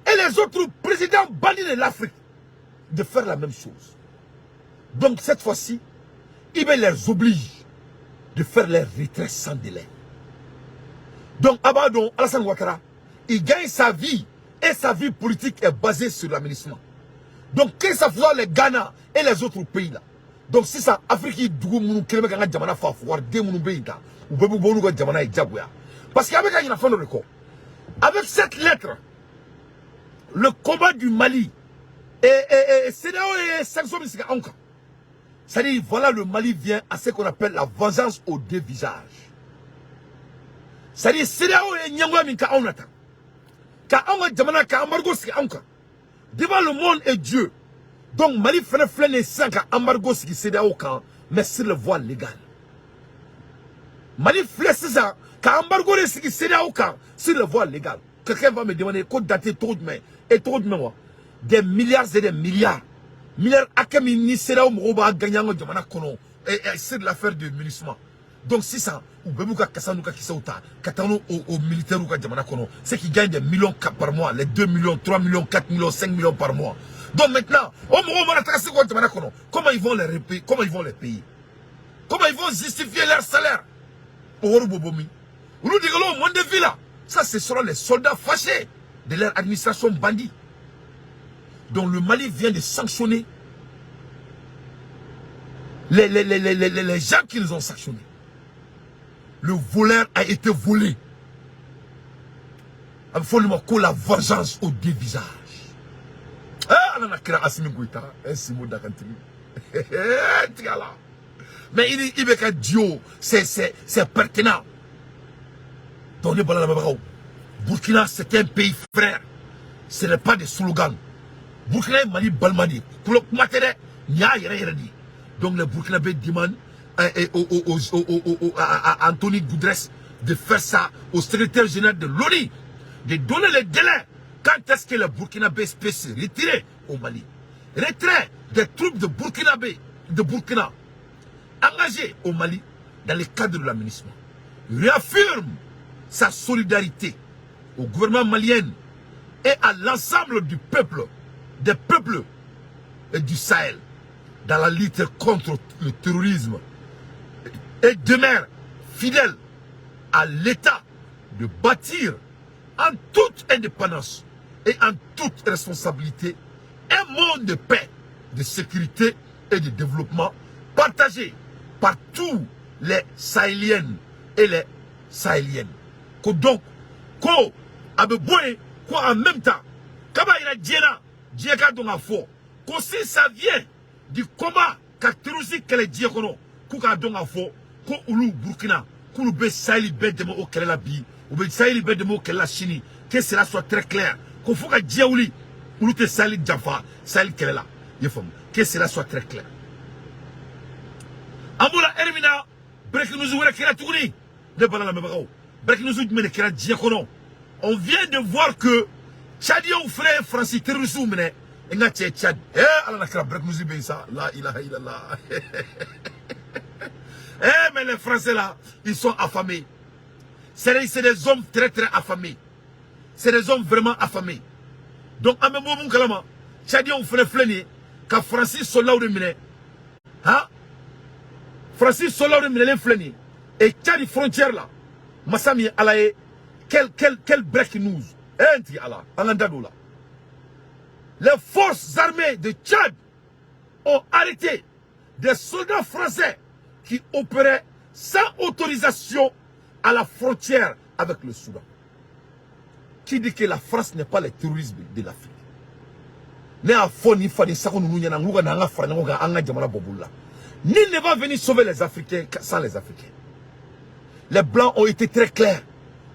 et les autres présidents bandits de l'Afrique de faire la même chose. Donc cette fois-ci, il les oblige de faire leur retrait sans délai. Donc Abadon, Alassane Ouattara, il gagne sa vie et sa vie politique est basée sur l'aménagement. Donc qu'est-ce que ça fait les Ghana et les autres pays là? Donc sisan Afrique dugu minnu kelen bɛ k'an ka jamana fa fugariden minnu bɛ yen tan, u bɛɛ bɛ bɔ n'u ka jamana ye diyagoya. Parce que a bɛ ka ɲinɛ fɛn dɔ de kɔ. Avec cette lettre, le combat du Mali et CEDEAO ye sanction min sigi anw kan. C'est-à-dire, voilà, le Mali vient à ce qu'on appelle la vengeance aux deux visages. C'est-à-dire, CEDEAO ye ɲɛngoya min kɛ anw na tan, ka anw ka jamana ka embargo sigi anw kan devant le monde et Dieu. Donc Mali fɛnɛ filɛ nin ye sisan ka embargo sigi CEDEAO kan, mais sur les voies légales. Mali filɛ sisan ka embargo de sigi CEDEAO kan sur les voies légales. Quelqu'un va me demander ko date cogo jumɛn e cogo jumɛn wa? Des milliards et des milliards, milliards hakɛ min ni CEDEAO mɔgɔw b'a gagner an ka jamana kɔnɔ et sur l'affaire de MINUSMA. Donc sisan u bɛɛ b'u ka kasa n'u ka kisɛw ta ka taa n'o o militaires ka jamana kɔnɔ, ceux qui gagnent des millions par mois, les 2 millions, 3 millions, 4 millions, 5 millions par mois. Donc maintenant, o mɔgɔw mana taga se k'o jamana kɔnɔ, comment ils vont les repayer? Comment ils vont les payer? Comment ils vont justifier leur salaire? O wari b'o bɔ min? Olu degela o mode de vie là. Ça, ce seront les soldats fâchés de leur administration bandit. Donc le Mali vient de sanctionner les gens qui nous ont sanctionnés. Le voleur a été volé. A bɛ fɔ olu ma ko la vengeance aux deux visages. Eh, Ala na kira, Assimi Goïta, eh, Simo Dakantigi. Tigala. Mais il bɛ ka dio, c'est pertinent. Donc ne bala lamɛnbagaw, Burkina, c'est un pays frère. Ce n'est pas des slogans. Burkina ye Mali balima de ye. Kuma tɛ dɛ, nin y'a yɛrɛ yɛrɛ de ye. Donc les Burkinabés demandent à Anthony Guterres de faire ça, au secrétaire général de l'ONU, de donner les délais. Quand est-ce que les Burkinabés peuvent se retirer au Mali? Retrait des troupes de Burkinabés, de Burkina, engagées au Mali dans le cadre de la MINUSMA. Réaffirme sa solidarité au gouvernement malien et à l'ensemble du peuple, des peuples et du Sahel dans la lutte contre le terrorisme et demeure fidèle à l'État de bâtir en toute indépendance et en toute responsabilité un monde de paix, de sécurité et de développement partagé par tous les Sahéliennes et les Sahéliennes. Ko donc, ko a bɛ bɔ yen ko en même temps k'a b'a yira diɲɛ na, diɲɛ k'a dɔn k'a fɔ ko si ça vient du combat ka terrorisme kɛlɛ diɲɛ kɔnɔ, k'u k'a dɔn k'a fɔ ko olu Burkina, k'olu bɛ Sahel bɛɛ dɛmɛ o kɛlɛ la bi, u bɛ Sahel bɛɛ dɛmɛ o kɛlɛ la sini. Que cela soit très clair, ko fo ka diɲɛ wuli, olu tɛ Sahel janfa Sahel kɛlɛ la. I ye faamu? Que cela soit très clair. An b'o la heure min na, breaking news wɛrɛ kɛra tuguni. Ne bala lamɛnbagaw, breaking news jumɛn de kɛra diɲɛ kɔnɔ? On vient de voir que Tchadiens fana ye Faransi terroristes minɛ. N ka cɛ, Tchad, eh, Ala na kɛra, breaking news bɛ yen sa. La ilaha illallah. Eh, mais les Français là, ils sont affamés. C'est des hommes très très affamés. C'est des hommes vraiment affamés. Donc an bɛ bɔ mun kalama? Tchadiens fana filɛ nin ye ka Faransi soldats de minɛ. Han, Faransi soldats de minɛlen filɛ nin ye et Tchad frontière la. Masa min ye Ala ye, quel breaking news! Eh, n tigi Ala, an k'an da don o la. Les forces armées de Tchad ont arrêté des soldats français qui opéraient sans autorisation à la frontière avec le Soudan. Qui dit que la France n'est pas le terrorisme de l'Afrique? Ne y'a fɔ nin faden sago ninnu ɲɛna, n k'u ka na an ka fara ɲɔgɔn kan, an ka jamana bɔ bolo la. Nul ne va venir sauver les Africains sans les Africains. Les Blancs ont été très clairs.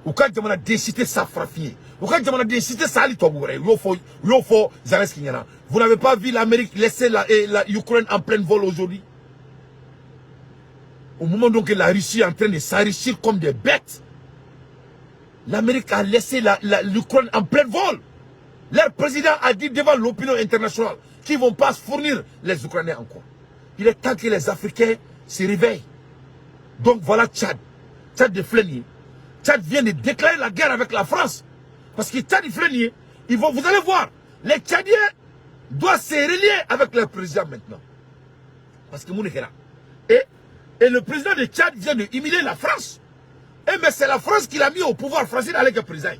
U ka jamanaden si tɛ sa farafin ye, u ka jamanaden si tɛ sa hali tubabu wɛrɛ ye. U y'o fɔ Zelensky ɲɛna. Vous n'avez pas vu l'Amérique laisser la Ukraine en pleine vol aujourd'hui, au moment donc que la Russie est en train de s'enrichir comme des bêtes? L'Amérique a laissé l'Ukraine en pleine vol. Leur président a dit devant l'opinion internationale qu'ils ne vont pas fournir les Ukrainiens encore. Il est temps que les Africains se réveillent. Donc voilà Tchad. Tchad de filɛ nin ye. Tchad vient de déclarer la guerre avec la France. Parce que Tchad de filɛ nin ye, vous allez voir, les Tchadiens doivent se relier avec leur président maintenant. Parce que mun kɛra. Et le président de Tchad vient de humilier la France. Et mais c'est la France qui l'a mis au pouvoir français avec le président.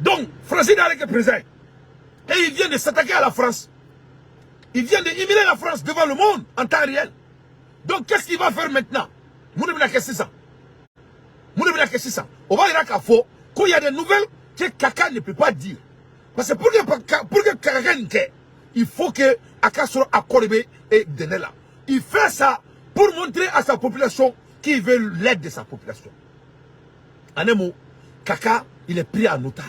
Donc, Français avec le président. Et il vient de s'attaquer à la France. Il vient de humilier la France devant le monde en temps réel. Donc, qu'est-ce qu'il va faire maintenant? Mun bɛna kɛ sisan? Mun bɛna kɛ sisan? O b'a yira k'a fɔ qu'il y a des nouvelles que Kaka ne peut pas dire. Parce que pour que Kaka nin kɛ, il faut que a ka sɔrɔ accord bɛ dɛnɛ la. Il fait ça pour montrer à sa population qu'il veut l'aide de sa population. En un mot, Kaka, il est pris en otage.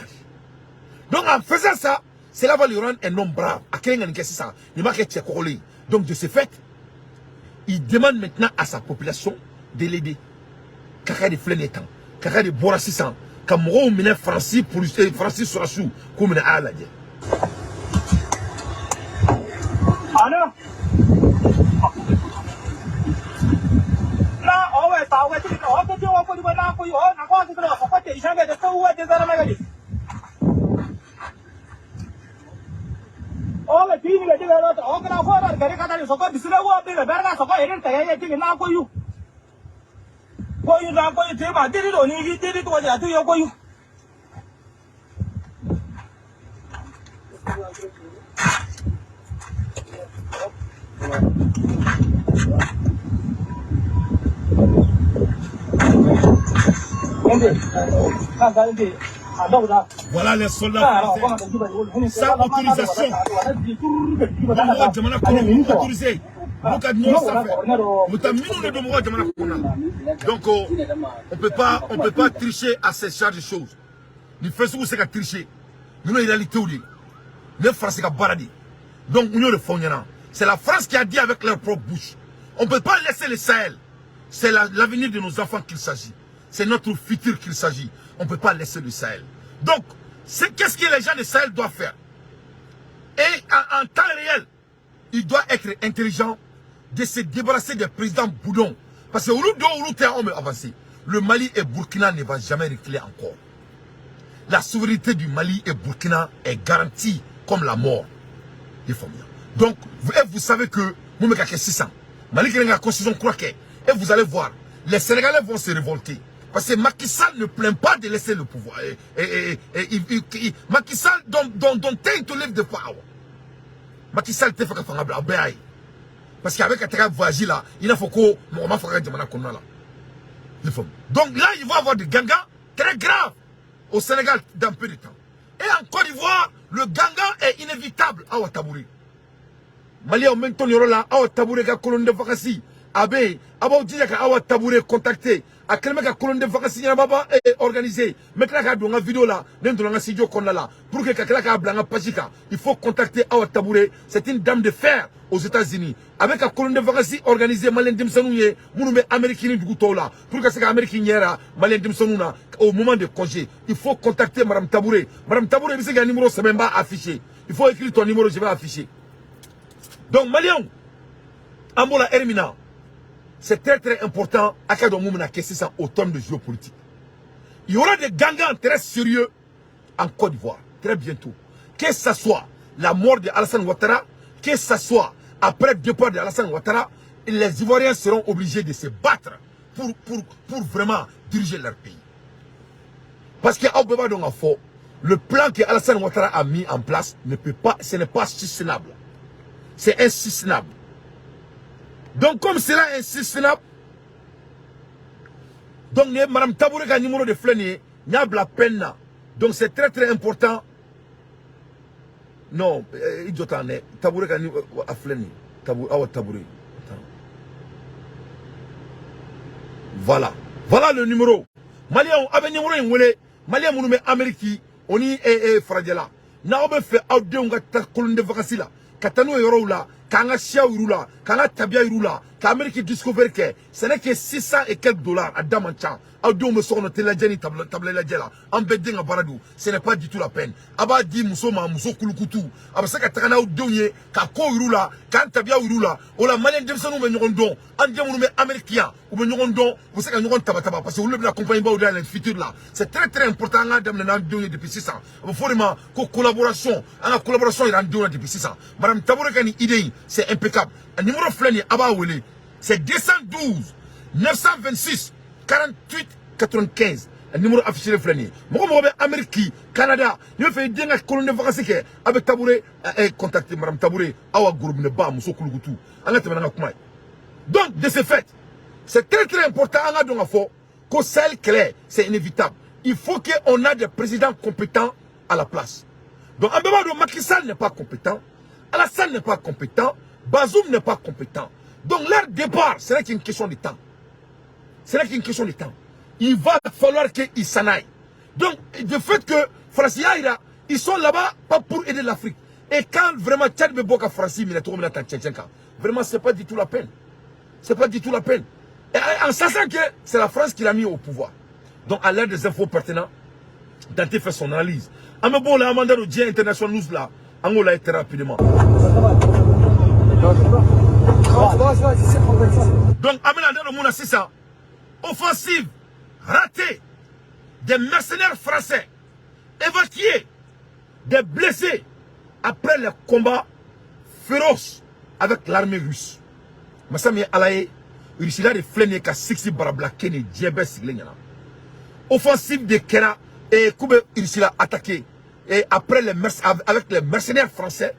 Donc en faisant ça, cela va lui rendre un homme brave. A kelen ka nin kɛ sisan, nin b'a kɛ cɛ kɔgɔlen ye. Donc de ce fait, il demande maintenant à sa population de l'aider. Kaka de filɛ nin ye tan. Kaka de bɔra sisan ka mɔgɔw minɛ Faransi policier, Faransi sɔrɔdasiw k'u minɛ, a y'a lajɛ. 好呢。那我会打我这个，我这我过去我拿过去，我拿过这个了，我底下个就我就在那个里。我个第一个这个我跟他说了，给你看他的手个，你是来我这个，别人手个也是等下这个拿过去，过去拿过去，这把这里多，你这里多钱都要过去。看看这，啊，到不 Voilà les soldats français. Sans autorisation. Mɔgɔ jamana kɔnɔ autorisé. N'u ka nɔrɔ sanfɛ. U bɛ taa minnu de don mɔgɔ jamana kɔnɔ. Donc on peut pas tricher à ces genres de choses. Ni fɛn sugu se ka tricher. Ninnu ye réalité de ye. Ne France ka baara de ye. Donc n y'o de fɔ aw ɲɛna. C'est la France qui a dit avec leur propre bouche. On ne peut pas laisser le Sahel. C'est l'avenir de nos enfants qu'il s'agit. C'est notre futur qu'il s'agit. On ne peut pas laisser le Sahel. Donc, c'est qu'est-ce que les gens du Sahel doivent faire? Et en temps réel, il doit être intelligent de se débarrasser des présidents boudons. Parce que olu dɔw olu tɛ anw bɛ avancer. Le Mali et Burkina ne va jamais reculer encore. La souveraineté du Mali et Burkina est garantie comme la mort. Il faut bien. Donc, vous, et vous savez que mun bɛ ka kɛ sisan, Mali kɛlen ka constitution kura kɛ, et vous allez voir, les Sénégalais vont se révolter. Parce que Macky Sall ne plaint pas de laisser le pouvoir. Et Macky Sall don't think to leave the power. Macky Sall tɛ fɛ ka fanga bila, aw bɛɛ y'a ye. Parce qu'avec ka taga voyage là, il n'a fɔ ko mɔgɔ ma faga ka jamana kɔnɔna la. I faamu? Donc là, il va y avoir des gangas très graves au Sénégal dans peu de temps. Et en Côte d'Ivoire, le ganga est inévitable. Awa Tabouré. Maliens même ton yɔrɔ la, Awa Tabouré ka colonie de vacances a bɛ yen. A b'aw jija ka Awa Tabouré contacter. A kɛlen bɛ ka colonie de vacances ɲɛnababa organiser. N bɛ tila k'a don n ka vidéo la, ne donna n ka studio kɔnɔna la pour que ka tila k'a bila n ka page kan. Il faut contacter Awa Tabouré, c'est une dame de fer aux États-Unis. A bɛ ka colonie de vacances organiser malien denmisɛnninw ye minnu bɛ Amérique ni dugu tɔw la pour que se ka Amérique ɲɛ yira malien denmisɛnninw na au moment de congé. Il faut contacter Madame Tabouré. Madame Tabouré, i bɛ se ka numéro sɛbɛn, n b'a afficher. Il faut écrire ton numéro, je vais afficher. Donc Maliens, an b'o la heure min na, c'est très très important a ka dɔn mun bɛna kɛ sisan au terme de géopolitique. Il y aura des gangans très sérieux en Côte d'Ivoire très bientôt. Que ce soit la mort de Alassane Ouattara, que ce soit après le départ de Alassane Ouattara, les Ivoiriens seront obligés de se battre pour vraiment diriger leur pays. Parce que aw bɛɛ b'a dɔn k'a fɔ le plan que Alassane Ouattara a mis en place ne peut pas, ce n'est pas soutenable. C'est insoutenable. Donc comme cela est insoutenable, donc Madame Tabouré ka numéro de filɛ nin ye, n y'a bila peine na. Donc c'est très très important. Non, i jɔ tan dɛ. Tabouré ka a filɛ nin ye. Tabouré, Awa Tabouré. Attends. Voilà. Voilà le numéro. Malien, a bɛ numéro in wele. Malien minnu bɛ Amérique o ni farajɛla. N'aw bɛ fɛ aw denw ka taa colonie de vacances la, ka taa n'o yɔrɔw la, k'an ka siyaw yir'u la, k'an ka tabiya yir'u la, ka Amérique discovery kɛ, ce n'est que 600 et quelques dollars, a da man ca. Aw denw bɛ so kɔnɔ télé lajɛ ni table lajɛ la. An bɛɛ den ka baara don. Ce n'est pas du tout la peine. A b'a di muso ma, muso kulukutu. A bɛ se ka taga n'aw denw ye, ka kow yir'u la, k'an tabiyaw yir'u la. O la malien denmisɛnninw bɛ ɲɔgɔn dɔn. An den minnu bɛ Amérique yan, u bɛ ɲɔgɔn dɔn, u bɛ se ka ɲɔgɔn taba taba parce que olu de bɛna compagnie baw dayɛlɛ futur la. C'est très très important an k'a daminɛ n'an denw ye depuis sisan. A bɛ fɔ o de ma ko collaboration. An ka collaboration yira an denw na depuis sisan. Madame Tabouré ka nin idée in, c'est impeccable. A numéro filɛ nin ye, a b'a wele. C'est 212 926 48 95. A numéro affiché filɛ nin ye. Mɔgɔ mɔgɔ bɛ Amérique, Canada, n'i bɛ fɛ i den ka colonie de vacances kɛ, a bɛ Tabouré contacter Madame Tabouré, Awa Gorobinɛba, muso kulukutu. An ka tɛmɛ n'an ka kuma ye. Donc, de ce fait, c'est très très important an ka dɔn k'a fɔ ko Sahel kɛlɛ, c'est inévitable. Il faut qu'on a des présidents compétents à la place. Donc, an bɛɛ b'a dɔn Macky Sall n'est pas compétent, Alassane n'est pas compétent, Bazoum n'est pas compétent. Donc, leur départ, ce n'est qu'une question de temps. Ce n'est qu'une question de temps. Il va falloir qu'ils s'en aillent. Donc, de fait que Faransi y'a, ils sont là-bas pas pour aider l'Afrique. Et quand vraiment Tchad bɛ bɔ ka Faransi minɛ cogo min na tan cɛncɛn kan, vraiment c'est pas du tout la peine. C'est pas du tout la peine. Et en sachant que c'est la France qui l'a mis au pouvoir. Donc, à l'heure des infos pertinentes, Dante fait son analyse. An bɛ bɔ o la, an b'an da don diɲɛ international news la. An k'o lajɛ très rapidement. Donc, an bɛna da don mun na sisan? Offensive ratée des mercenaires français évacués, des blessés après les combats féroces avec l'armée russe. Masa min ye Ala ye, Russie de filɛ nin ye ka siksi barabila kɛ nin diɲɛ bɛɛ sigilen ɲɛna. Offensive de kɛra et k'u bɛ Russie la attaquer et après les avec les mercenaires français,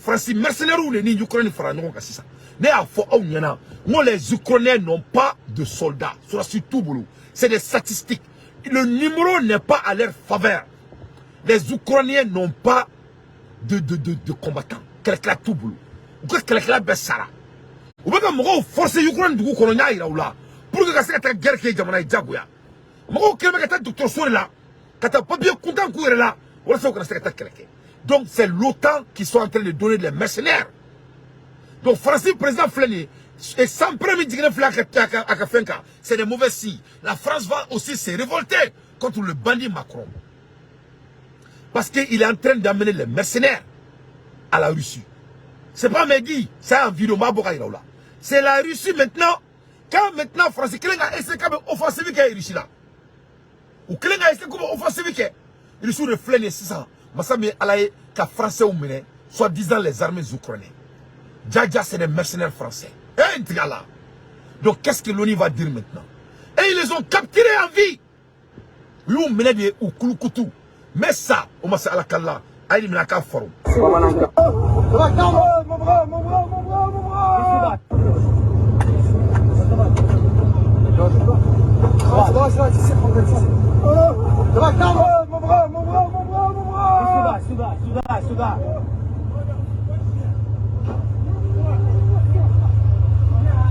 Faransi mercenaires de ni Ukraine fara ɲɔgɔn kan sisan. Ne y'a fɔ aw ɲɛna n ko les Ukrainiens n'ont pas de soldats, sɔrɔdasi t'u bolo. C'est des statistiques. Le numéro n'est pas à leur faveur. Les Ukrainiens n'ont pas de combattants. Kɛlɛkɛla t'u bolo. U ka kɛlɛkɛla bɛɛ sara. U bɛ ka mɔgɔw forcer Ukraine dugu kɔnɔ, n y'a yira u la, pour que ka se ka taa guerre kɛ jamana ye diyagoya. Mɔgɔw kɛlen bɛ ka taa dɔgɔtɔrɔso de la, ka taa papier kuntan k'u yɛrɛ la walasa u kana se ka taa kɛlɛ kɛ. Donc c'est l'OTAN qui sont en train de donner les mercenaires. Donc Faransi président filɛ nin ye et sanpɛrɛn min jiginnen filɛ a ka fɛn kan, c'est des mauvais signes. La France va aussi se révolter contre le bandit Macron parce qu'il est en train d'amener les mercenaires à la Russie. C'est pas Mehdi, c'est un vidéo, ma bɔ ka yira u la. C'est la Russie maintenant. Quand maintenant France kelen ka essayer k'a bɛ offensive kɛ Russie la, u kelen ka essayer k'u bɛ offensive kɛ, Russie de filɛ nin ye sisan, masa min ye Ala ye, ka Français minɛ, soi-disant les armées ukrainiennes. Dja, c'est des mercenaires français. Eh, n là. Donc qu'est-ce que l'ONU va dire maintenant? Et ils les ont capturés en vie. U y'u minɛ de u kulukutu. Mais ça, o ma se Ala kala. A ye nin minɛ a k'a faro. Mon bras, mon bras, mon bras, mon bras. Mon bras, mon bras, mon bras, mon bras. Suda, suda, suda.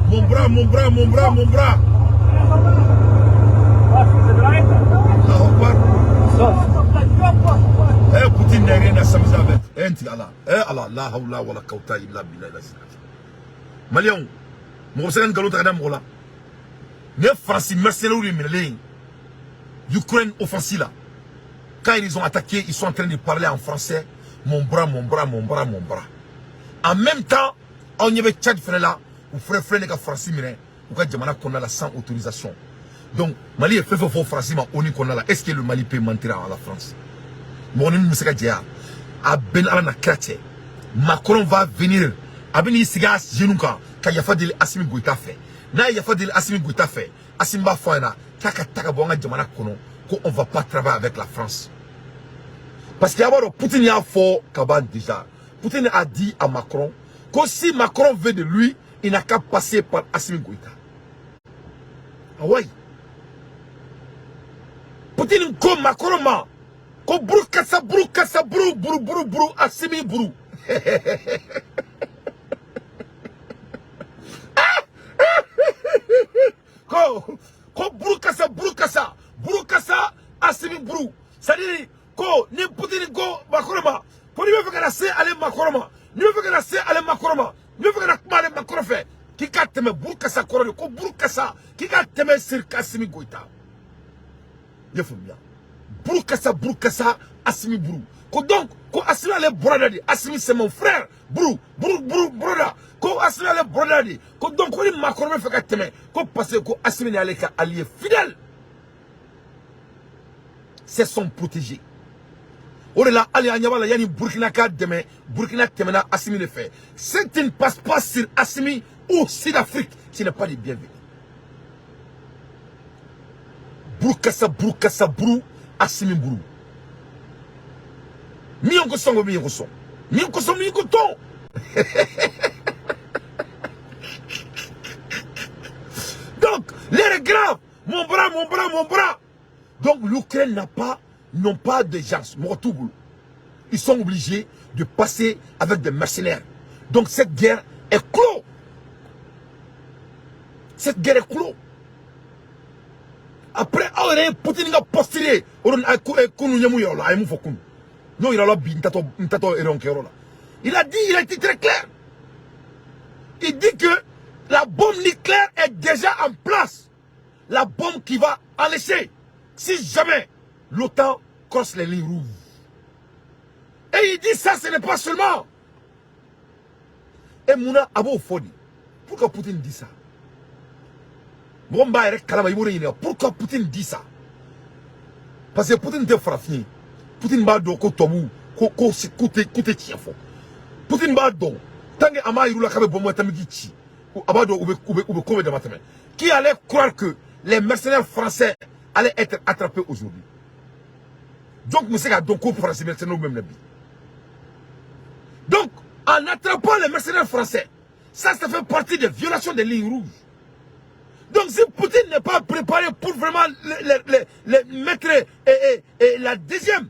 Mon bras, mon bras, mon bras, mon bras. Allahu Akbar. Eh, Poutine n'a rien à s'amuser avec. Eh, n Allah. Eh, Allah, la hawla wala quwwata illa billah. Maliens, mɔgɔ bɛ se ka nin nkalon ta ka da mɔgɔ la. Ne Faransi mercenaires de minɛlen Ukraine offensive là. Quand ils ont attaqué, ils sont en train de parler en français. Mon bras, mon bras, mon bras, mon bras. En même temps, anw ɲɛ bɛ Tchad fɛnɛ la, u fɛnɛ filɛ nin ka Faransi minɛ u ka jamana kɔnɔna la sans autorisation. Donc Mali ye fɛn fɛn fɔ Faransi ma ONU kɔnɔna la, est-ce que le Mali peut mentir à la France? Mɔgɔ ni min bɛ se ka jɛ a bɛɛ ni Ala na kira cɛ. Macron va venir, a bɛ n'i sigi a genou kan ka yafa deli Assimi Goïta fɛ. N'a ye yafa deli Assimi Goïta fɛ, Assimi b'a fɔ a ɲɛna k'a ka ta ka bɔ an ka jamana kɔnɔ, ko on va pas travailler avec la France. Parce que a b'a dɔn Poutine y'a fɔ ka ban déjà. Poutine a dit à Macron que si Macron veut de lui, il n'a qu'à passer par Assimi Goïta. Ah ouais. Poutine ko Macron ma ko buru kasa buru kasa buru buru buru buru Assimi buru. Ko Ko Burukasa Burukasa Burukasa Assimi Buru. C'est-à-dire ko ni Poutine ko Macron ma ko n'i bɛ fɛ ka na se ale Macron ma, n'i bɛ fɛ ka na se ale Macron ma, n'i bɛ fɛ ka na kuma ale Macron fɛ, k'i ka tɛmɛ Burukasa kɔrɔ de, ko Burukasa k'i ka tɛmɛ Sir Assimi Goïta. I y'a faamuya? Burukasa Burukasa Assimi Buru. Ko donc ko Assimi ale brother de, Assimi c'est mon frère, Buru Buru Buru brother, ko Assimi ale brother de, ko donc ko ni Macron bɛ fɛ ka tɛmɛ, ko parce que ko Assimi ni ale ka allié fidèle, c'est son protégé. O de la hali an ɲɛ b'a la, yanni Burkina ka dɛmɛ, Burkina tɛmɛna Assimi de fɛ. Si tu ne passes pas sur Assimi ou Sud-Afrique, tu n'es pas le bienvenu. Burukasa Burukasa Buru Assimi Buru. Mi ko sɔn ko mi ko sɔn mi ko sɔn mi ko tɔn. Donc l'air est grave. Mon bras, mon bras, mon bras. Donc l'Ukraine n'a pas, n'ont pas de gens. Ils sont obligés de passer avec des mercenaires. Donc cette guerre est clos. Cette guerre est clos. Après, aw yɛrɛ ye Poutine ka postulé o de kunu ɲɛmu yɔrɔ la, a ye mun fɔ kunu n'o yɛrɛ la bi, n tatɔ n tatɔ erreur kɛyɔrɔ la. Il a dit, il a été très clair. Il dit que la bombe nucléaire est déjà en place. La bombe qui va allécher si jamais l'OTAN crosse les lignes rouges. Et il dit ça, ce n'est pas seulement. Et Mouna Abo Fodi, pourquoi Poutine dit ça? Pourquoi Poutine dit ça? Parce que Poutine tɛ farafin ye. Poutine b'a dɔn ko tubabu ko ko k'u tɛ k'u tɛ tiɲɛ fɔ. Poutine b'a dɔn tant que a m'a yir'u la k'a bɛ bombe atomique ci, a b'a dɔn u bɛ ko bɛ dama tɛmɛ. Qui allait croire que les mercenaires français allaient être attrapés aujourd'hui? Donc n bɛ se k'a dɔn ko Faransi mercenaires bɛ minɛ bi. Donc en attrapant les mercenaires français, ça fait partie des violations des lignes rouges. Donc si Poutine n'est pas préparé pour vraiment les mettre et la deuxième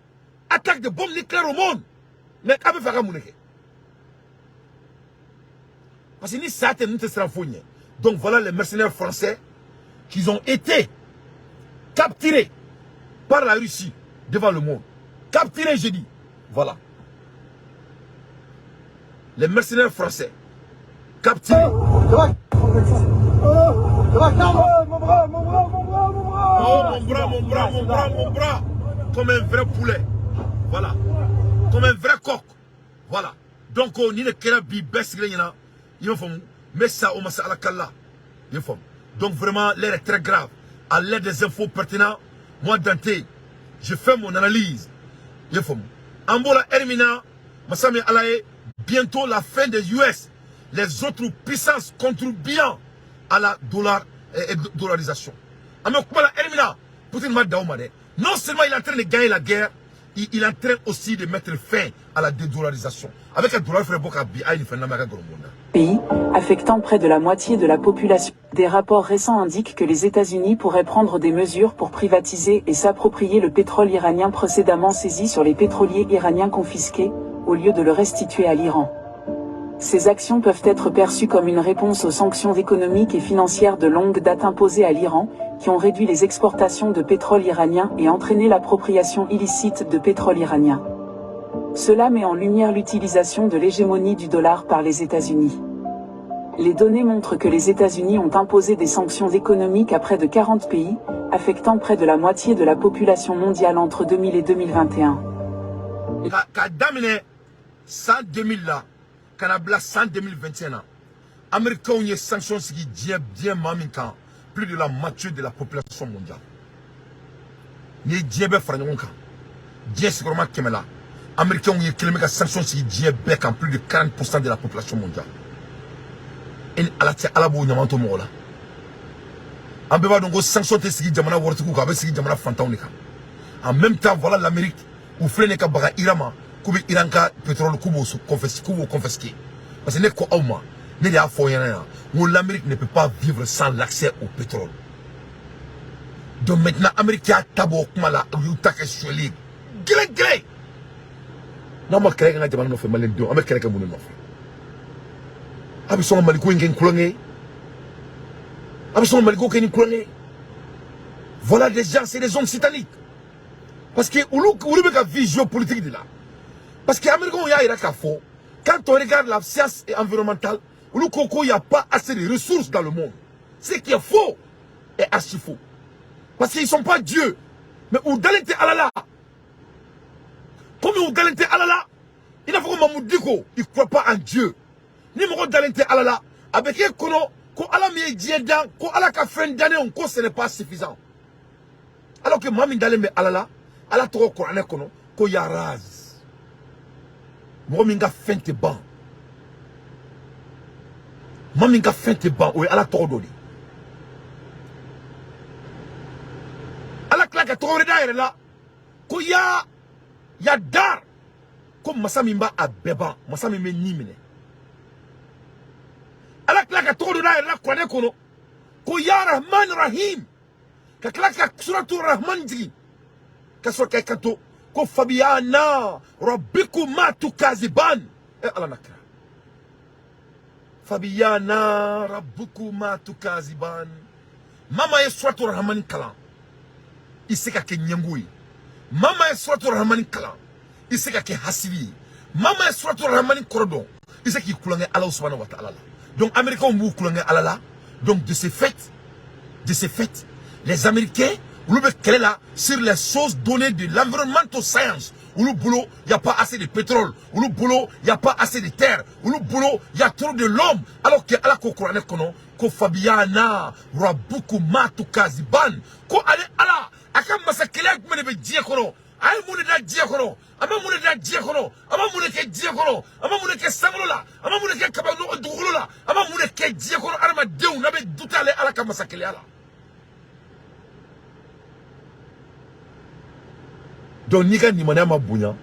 attaque de bombe nucléaire au monde, mais a bɛ fɛ ka mun de kɛ? Parce que ni ça tɛ, ninnu tɛ siran foyi ɲɛ. Donc voilà les mercenaires français qui ont été capturés par la Russie devant le monde. Capturés, j'ai dit. Voilà. Les mercenaires français capturés. Mon bras, mon bras, mon bras, mon bras. Oh, mon bras, mon bras, mon bras, mon bras. Comme un vrai poulet. Voilà. Comme un vrai coq. Voilà. Donc, on y est bi bɛɛ sigilen ɲɛna. I b'a faamu? N bɛ sa o ma se Ala kala. I b'a faamu? Donc vraiment, l'air est très grave. À l'aide des infos pertinentes, moi, Dante, je fais mon analyse. I b'a faamu? An bɔra heure min na, masa min Ala ye, bientôt la fin des US, les autres puissances contribuant à la dollar, dollarisation. An bɛ kuma la heure min na, Poutine ma dan o ma dɛ. Non seulement il est en train de gagner la guerre, il est en train aussi de mettre fin à la dédollarisation. Avec un dollar fɛnɛ bɔ ka bi, a ye nin fɛn lamɛn a ka gɔlɔn na. Pays, affectant près de la moitié de la population. Des rapports récents indiquent que les États-Unis pourraient prendre des mesures pour privatiser et s'approprier le pétrole iranien précédemment saisi sur les pétroliers iraniens confisqués, au lieu de le restituer à l'Iran. Ces actions peuvent être perçues comme une réponse aux sanctions économiques et financières de longue date imposées à l'Iran, qui ont réduit les exportations de pétrole iranien et entraîné l'appropriation illicite de pétrole iranien. Cela met en lumière l'utilisation de l'hégémonie du dollar par les États-Unis. Les données montrent que les États-Unis ont imposé des sanctions économiques à près de 40 pays, affectant près de la moitié de la population mondiale entre 2000 et 2021. Ka daminɛ san 2000 la ka na bila san 2021 na, Américains ye sanction sigi diɲɛ maa min kan, plus de la moitié de la population mondiale. N'i ye diɲɛ bɛɛ fara ɲɔgɔn kan, diɲɛ sigiyɔrɔma 100 la, Américains ye kelen bɛ ka sanction sigi diɲɛ bɛɛ kan, plus de 40% de la population mondiale. E ni Ala cɛ, Ala b'o ɲama to mɔgɔ la? An bɛɛ b'a dɔn ko sanction tɛ sigi jamana waritigiw kan, a bɛ sigi jamana fantanw de kan. En même temps, voilà l'Amérique u filɛ nin ye ka baga Iran ma, k'u bɛ Iran ka pétrole k'u b'o confisquer. Parce que ne ko aw ma, ne de y'a fɔ aw ɲɛna yan, n ko l'Amérique ne peut pas vivre sans l'accès au pétrole. Donc maintenant, Amérique y'a ta bɔ o kuma la, u y'u ta kɛ sonyɛli ye gɛlɛn gɛlɛn. N'aw ma kɛlɛ kɛ n ka jamana nɔfɛ, maliyɛndenw, an bɛ kɛlɛ kɛ mun de nɔfɛ? A bɛ sɔn ka Maliko in kɛ kulonkɛ ye. A bɛ sɔn ka Maliko kɛ ni kulonkɛ ye. Voilà des gens, c'est des hommes sataniques. Parce que olu bɛ ka vie géopolitique de la. Parce que Américains y'a yira k'a fɔ, quand on regarde la science environnementale, olu ko ko il n'y a pas assez de ressources dans le monde. Ce qui est faux est archi faux. Parce qu'ils ne sont pas Dieu. Mais u dalen tɛ Ala la. Comme u dalen tɛ Ala la, i n'a fɔ ko Mahmoud Dicko, il croit pas en Dieu. Ni mɔgɔ dalen tɛ Ala la, a bɛ k'e kɔnɔ ko Ala min ye diɲɛ dan, ko Ala ka fɛn dannenw, ko ce n'est pas suffisant. Alors que maa min dalen bɛ Ala la, Ala tɔgɔ kuranɛ kɔnɔ ko Yaraz. Mɔgɔ min ka fɛn tɛ ban. Maa min ka fɛn tɛ ban, o ye Ala tɔgɔ dɔ de ye. Ala tila ka tɔgɔ wɛrɛ d'a yɛrɛ la ko ya ya dar, ko masa min b'a a bɛɛ ban, masa min bɛ ni minɛ. Ala tila ka tɔgɔ dɔ d'a yɛrɛ la kuranɛ kɔnɔ ko ya Rahman Rahim, ka tila ka suratu Rahman jigin ka sɔrɔ k'a kanto ko fabiyana rabbikuma tukaziban. E Ala na kira, fabiyana rabbikuma tukaziban. Mama ye suratu Rahman kalan, i se ka kɛ ɲɛngo ye. Mama ye suratu Rahman kalan, i se ka kɛ hasidi ye. Mama ye suratu Rahman kɔrɔ dɔn, i se k'i kulonkɛ Ala subahana wa ta'ala la. Donc Américains b'u kulonkɛ Ala la. Donc de ce fait, les Américains olu bɛ kɛlɛ la sur les choses données de l'environnemental science. Olu bolo, il y a pas assez de pétrole. Olu bolo, il y a pas assez de terre. Olu bolo, il y a trop de l'homme. Alors que Ala ko kuranɛ kɔnɔ ko fabiyana rabbukuma tukaziban, ko ale Ala a ka masakɛlɛ jumɛn de bɛ diɲɛ kɔnɔ? A ye mun de da diɲɛ kɔnɔ? A ma mun de da diɲɛ kɔnɔ? A ma mun de kɛ diɲɛ kɔnɔ? A ma mun de kɛ sankolo la? A ma mun de kɛ kaba dugukolo la? A ma mun de kɛ diɲɛ kɔnɔ? Adamadenw n'a bɛ duta ale Ala ka masakɛlɛya la. Donc n'i ka limaniya ma bonya,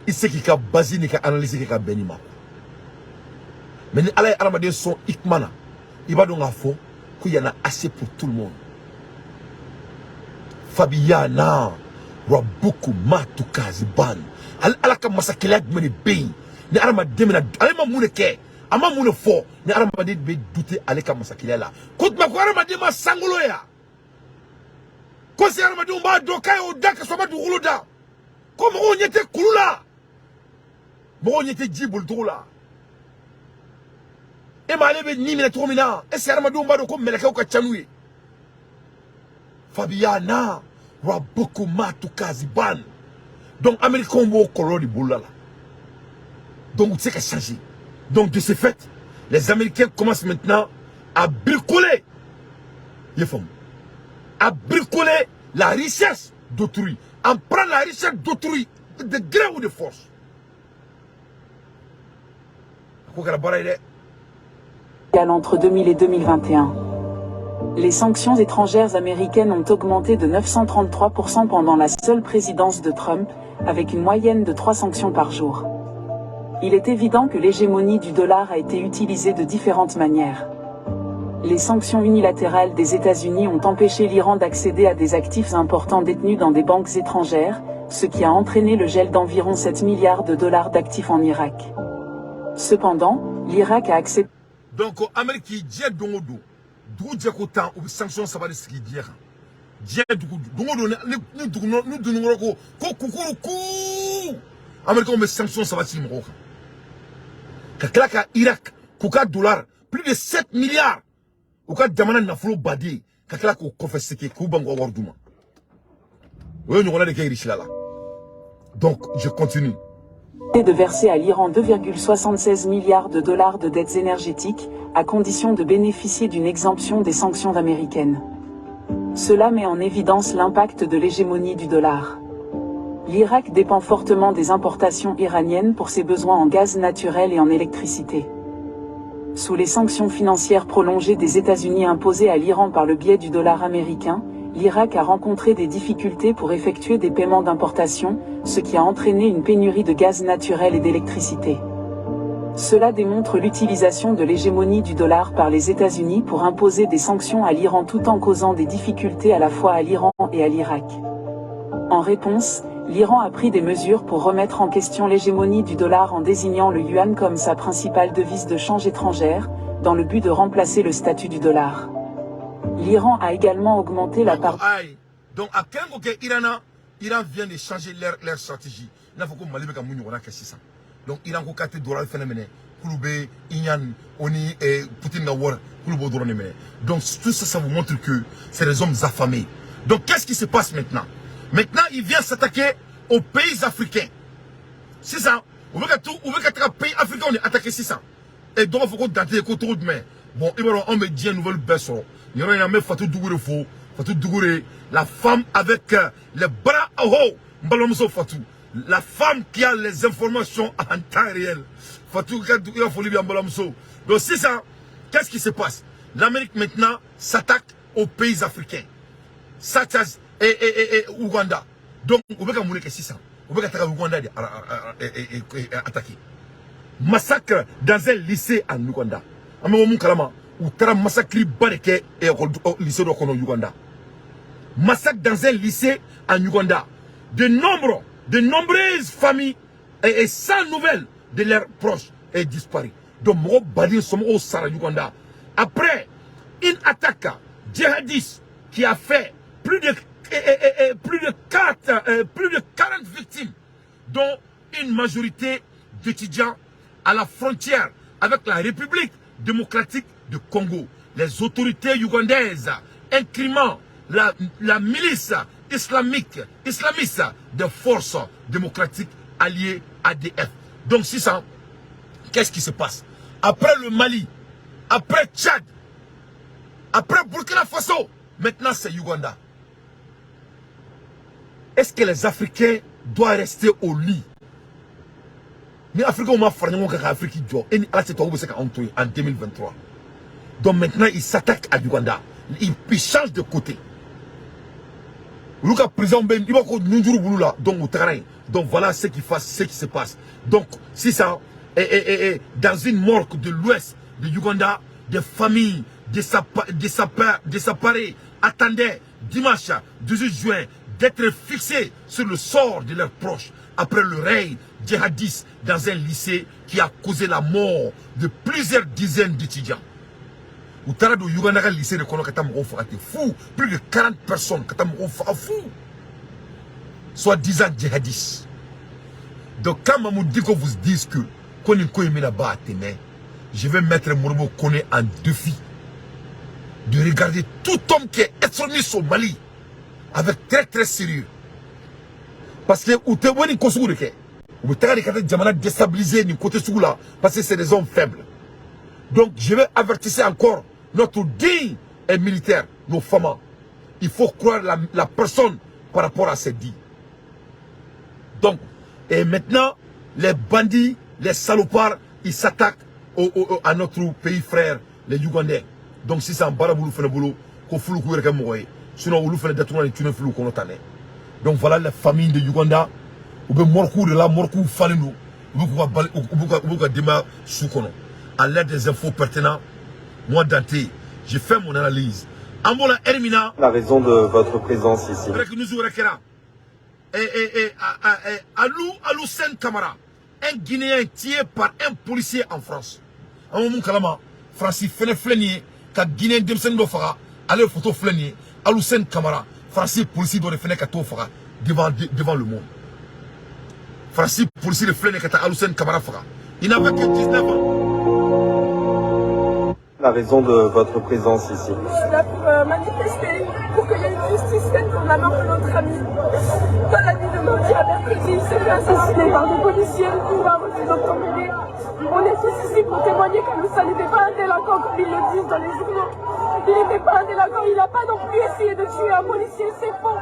i se k'i ka base n'i ka analyse kɛ ka bɛn nin ma. Mais ni Ala ye adamaden sɔn i kuma na, i b'a dɔn k'a fɔ ko y en a assez pour tout le monde. Fabiyana rabbukuma tukaziban. Ale Ala ka masakɛlɛya jumɛn de bɛ yen ni adamaden bɛna, ale ma mun de kɛ, a ma mun de fɔ ni adamaden bɛ dute ale ka masakɛlɛya la? Ko tuma ko adamaden ma sankolo ye wa? Ko se adamadenw b'a dɔn k'a y'o da ka sɔrɔ a ma dugukolo da. Ko mɔgɔw ɲɛ tɛ kulu la, mɔgɔw ɲɛ tɛ ji bolicogo la. E ma ale bɛ ni minɛ cogo min na, est ce que adamadenw b'a dɔn ko mɛlɛkɛw ka ca n'u ye? Fabiyana rabbukuma tukaziban. Donc Américains b'o kɔlɔlɔ de bolola la. Donc u tɛ se ka changer. Donc de ce fait, les Américains commencent maintenant à bricoler, i ye faamu, à bricoler la richesse d'autrui, à prendre la richesse d'autrui de gré ou de force. A ko kɛra baara ye dɛ. Entre 2000 et 2021. Les sanctions étrangères américaines ont augmenté de 933% pendant la seule présidence de Trump, avec une moyenne de 3 sanctions par jour. Il est évident que l'hégémonie du dollar a été utilisée de différentes manières. Les sanctions unilatérales des États-Unis ont empêché l'Iran d'accéder à des actifs importants détenus dans des banques étrangères, ce qui a entraîné le gel d'environ 7 milliards de dollars d'actifs en Irak. Cependant, l'Irak a accepté. Donc Amérique diɲɛ don o don, dugu jɛ ko tan, u bɛ sanction saba de sigi diɲɛ kan. Diɲɛ dugu don o don, ni dugu ni dununkɔrɔ ko ko kukuru kuu, Américains bɛ sanction saba sigi mɔgɔw kan. Ka tila ka Irak k'u ka dollar plus de 7 milliards, u ka jamana nafolo baden, ka tila k'o kɔfɛ segi k'u ban k'u ka wari d'u ma. O ye ɲɔgɔnna de kɛ Irisila la. Donc je continue. De verser à l'Iran 2,76 milliards de dollars de dettes énergétiques, à condition de bénéficier d'une exemption des sanctions américaines. Cela met en évidence l'impact de l'hégémonie du dollar. L'Irak dépend fortement des importations iraniennes pour ses besoins en gaz naturel et en électricité. Sous les sanctions financières prolongées des États-Unis imposées à l'Iran par le biais du dollar américain, l'Irak a rencontré des difficultés pour effectuer des paiements d'importation, ce qui a entraîné une pénurie de gaz naturel et d'électricité. Cela démontre l'utilisation de l'hégémonie du dollar par les États-Unis pour imposer des sanctions à l'Iran tout en causant des difficultés à la fois à l'Iran et à l'Irak. En réponse, l'Iran a pris des mesures pour remettre en question l'hégémonie du dollar en désignant le yuan comme sa principale devise de change étrangère, dans le but de remplacer le statut du dollar. L'Iran a également augmenté la part Aïe. Donc, a kɛlen ko kɛ Iran na, Iran vient de changer leur stratégie. I n'a fɔ ko Mali bɛ ka mun ɲɔgɔnna kɛ sisan. Donc, Iran ko k'a tɛ dollar fɛnɛ minɛ, k'olu bɛ yuan o ni Poutine ka wari, k'olu b'o dɔrɔn de minɛ. Donc, tout ça, ça vous montre que c'est des hommes affamés. Donc, qu'est-ce qui se passe maintenant? Maintenant, il vient s'attaquer aux pays africains. Sisan, u bɛ ka to, u bɛ ka taga pays africains de attaquer sisan. Et dɔw b'a fɔ ko Dante ko cogo jumɛn? Bon, i b'a dɔn anw bɛ diɲɛ nouvelle bɛɛ sɔrɔ. Nin yɔrɔ in na, an bɛ Fatou Doucouré fo. Fatou Doucouré, la femme avec les bras haut. N balimamuso Fatou, la femme qui a les informations en temps réel. Fatou, i ka foli bɛ yan, n balimamuso. Donc sisan, qu'est-ce qui se passe? L'Amérique maintenant s'attaque aux pays africains, such as et Ouganda. Donc, u bɛ ka mun de kɛ sisan? U bɛ ka taga Ouganda de attaquer. Massacre dans un lycée en Ouganda. An bɛ bɔ mun kalama? U taara massacre ba de kɛ école lycée dɔ kɔnɔ Ouganda. Massacre dans un lycée en Ouganda. De nombreuses familles et sans nouvelles de leurs proches est disparu. Donc, mɔgɔ baden somɔgɔw sara Ouganda. Après une attaque djihadiste qui a fait plus de 40 victimes, dont une majorité d'étudiants à la frontière avec la République démocratique du Congo. Les autorités ougandaises incriminant la milice islamique, islamiste des forces démocratiques alliées ADF. Donc, 600, qu'est-ce qui se passe? Après le Mali, après Tchad, après Burkina Faso, maintenant c'est Ouganda. Est-ce que les Africains doivent rester au lit? Ni Africains ma fara ɲɔgɔn kan ka Afrique jɔ, e ni Ala cɛ, tubabu bɛ se ka anw to yen en 2023? Donc maintenant, ils s'attaquent à Uganda. Ils changent de côté. Olu ka président bɛ, i b'a fɔ ko nunjuru b'olu la. Donc u tagara yen. Donc voilà ce qui se passe. Donc sisan, dans une morgue de l'ouest de Uganda, des familles désemparées attendaient dimanche 18 juin d'être fixées sur le sort de leurs proches après le raid djihadiste dans un lycée qui a causé la mort de plusieurs dizaines d'étudiants. U taara don Uganda ka lycée de kɔnɔ ka taa mɔgɔw faga ten fu, plus de 40 personnes, ka taa mɔgɔw faga fu, soi-disant djihadistes. Donc quand Mahmoud Dicko vous dise que ko nin ko in bɛna ban a tɛ mɛn, je vais mettre Modibo Kone en défi de regarder tout homme qui est extrémiste au Mali avec très très sérieux, parce que u tɛ bɔ nin ko sugu de kɛ, u bɛ taga de ka taa jamana déstabiliser nin côté sugu la, parce que c'est des hommes faibles. Donc je vais avertir encore notre digne et militaire, nos femmes. Il faut croire la personne par rapport à ses dits. Donc, et maintenant, les bandits, les salopards, ils s'attaquent à notre pays frère, les Ougandais. Donc sisan baara b'olu fana bolo ko fulu k'u yɛrɛ kɛ mɔgɔ ye, sinon olu fana datugula ni tunu filiw kɔnɔ tan dɛ. Donc voilà les familles de Uganda, u bɛ morgue de la, morgue falen don, u bɛ k'u ka bali, u b'u ka denbaya su kɔnɔ. À l'aide des infos pertinentes, moi Dante, j'ai fait mon analyse. An bɔra heure min na, La raison de votre présence ici. Break news wɛrɛ kɛra. Et Alou Sen Kamara, un Guinéen tué par un policier en France. An bɛ mun kalama? Faransi fɛnɛ filɛ nin ye ka Guinéen denmisɛnnin dɔ faga. Ale ye photo filɛ nin ye, Alou Sen Kamara. Faransi polisi dɔ de fɛnɛ ka t'o faga devant le monde. Faransi polisi de filɛ nin ye ka taa Alou Sen Kamara faga. Il n'avait que 19 ans. La raison de votre présence ici. Je suis là pour manifester, pour qu'il y ait une justice faite pour la mort de notre ami. Dans la nuit de mardi à mercredi, il s'est fait assassiner par des policiers pour un refus d'obtempérer. On est tous ici pour témoigner qu'Aloussa n'était pas un délinquant comme ils le disent dans les journaux. Il n'était pas un délinquant, il n'a pas non plus essayé de tuer un policier, c'est faux.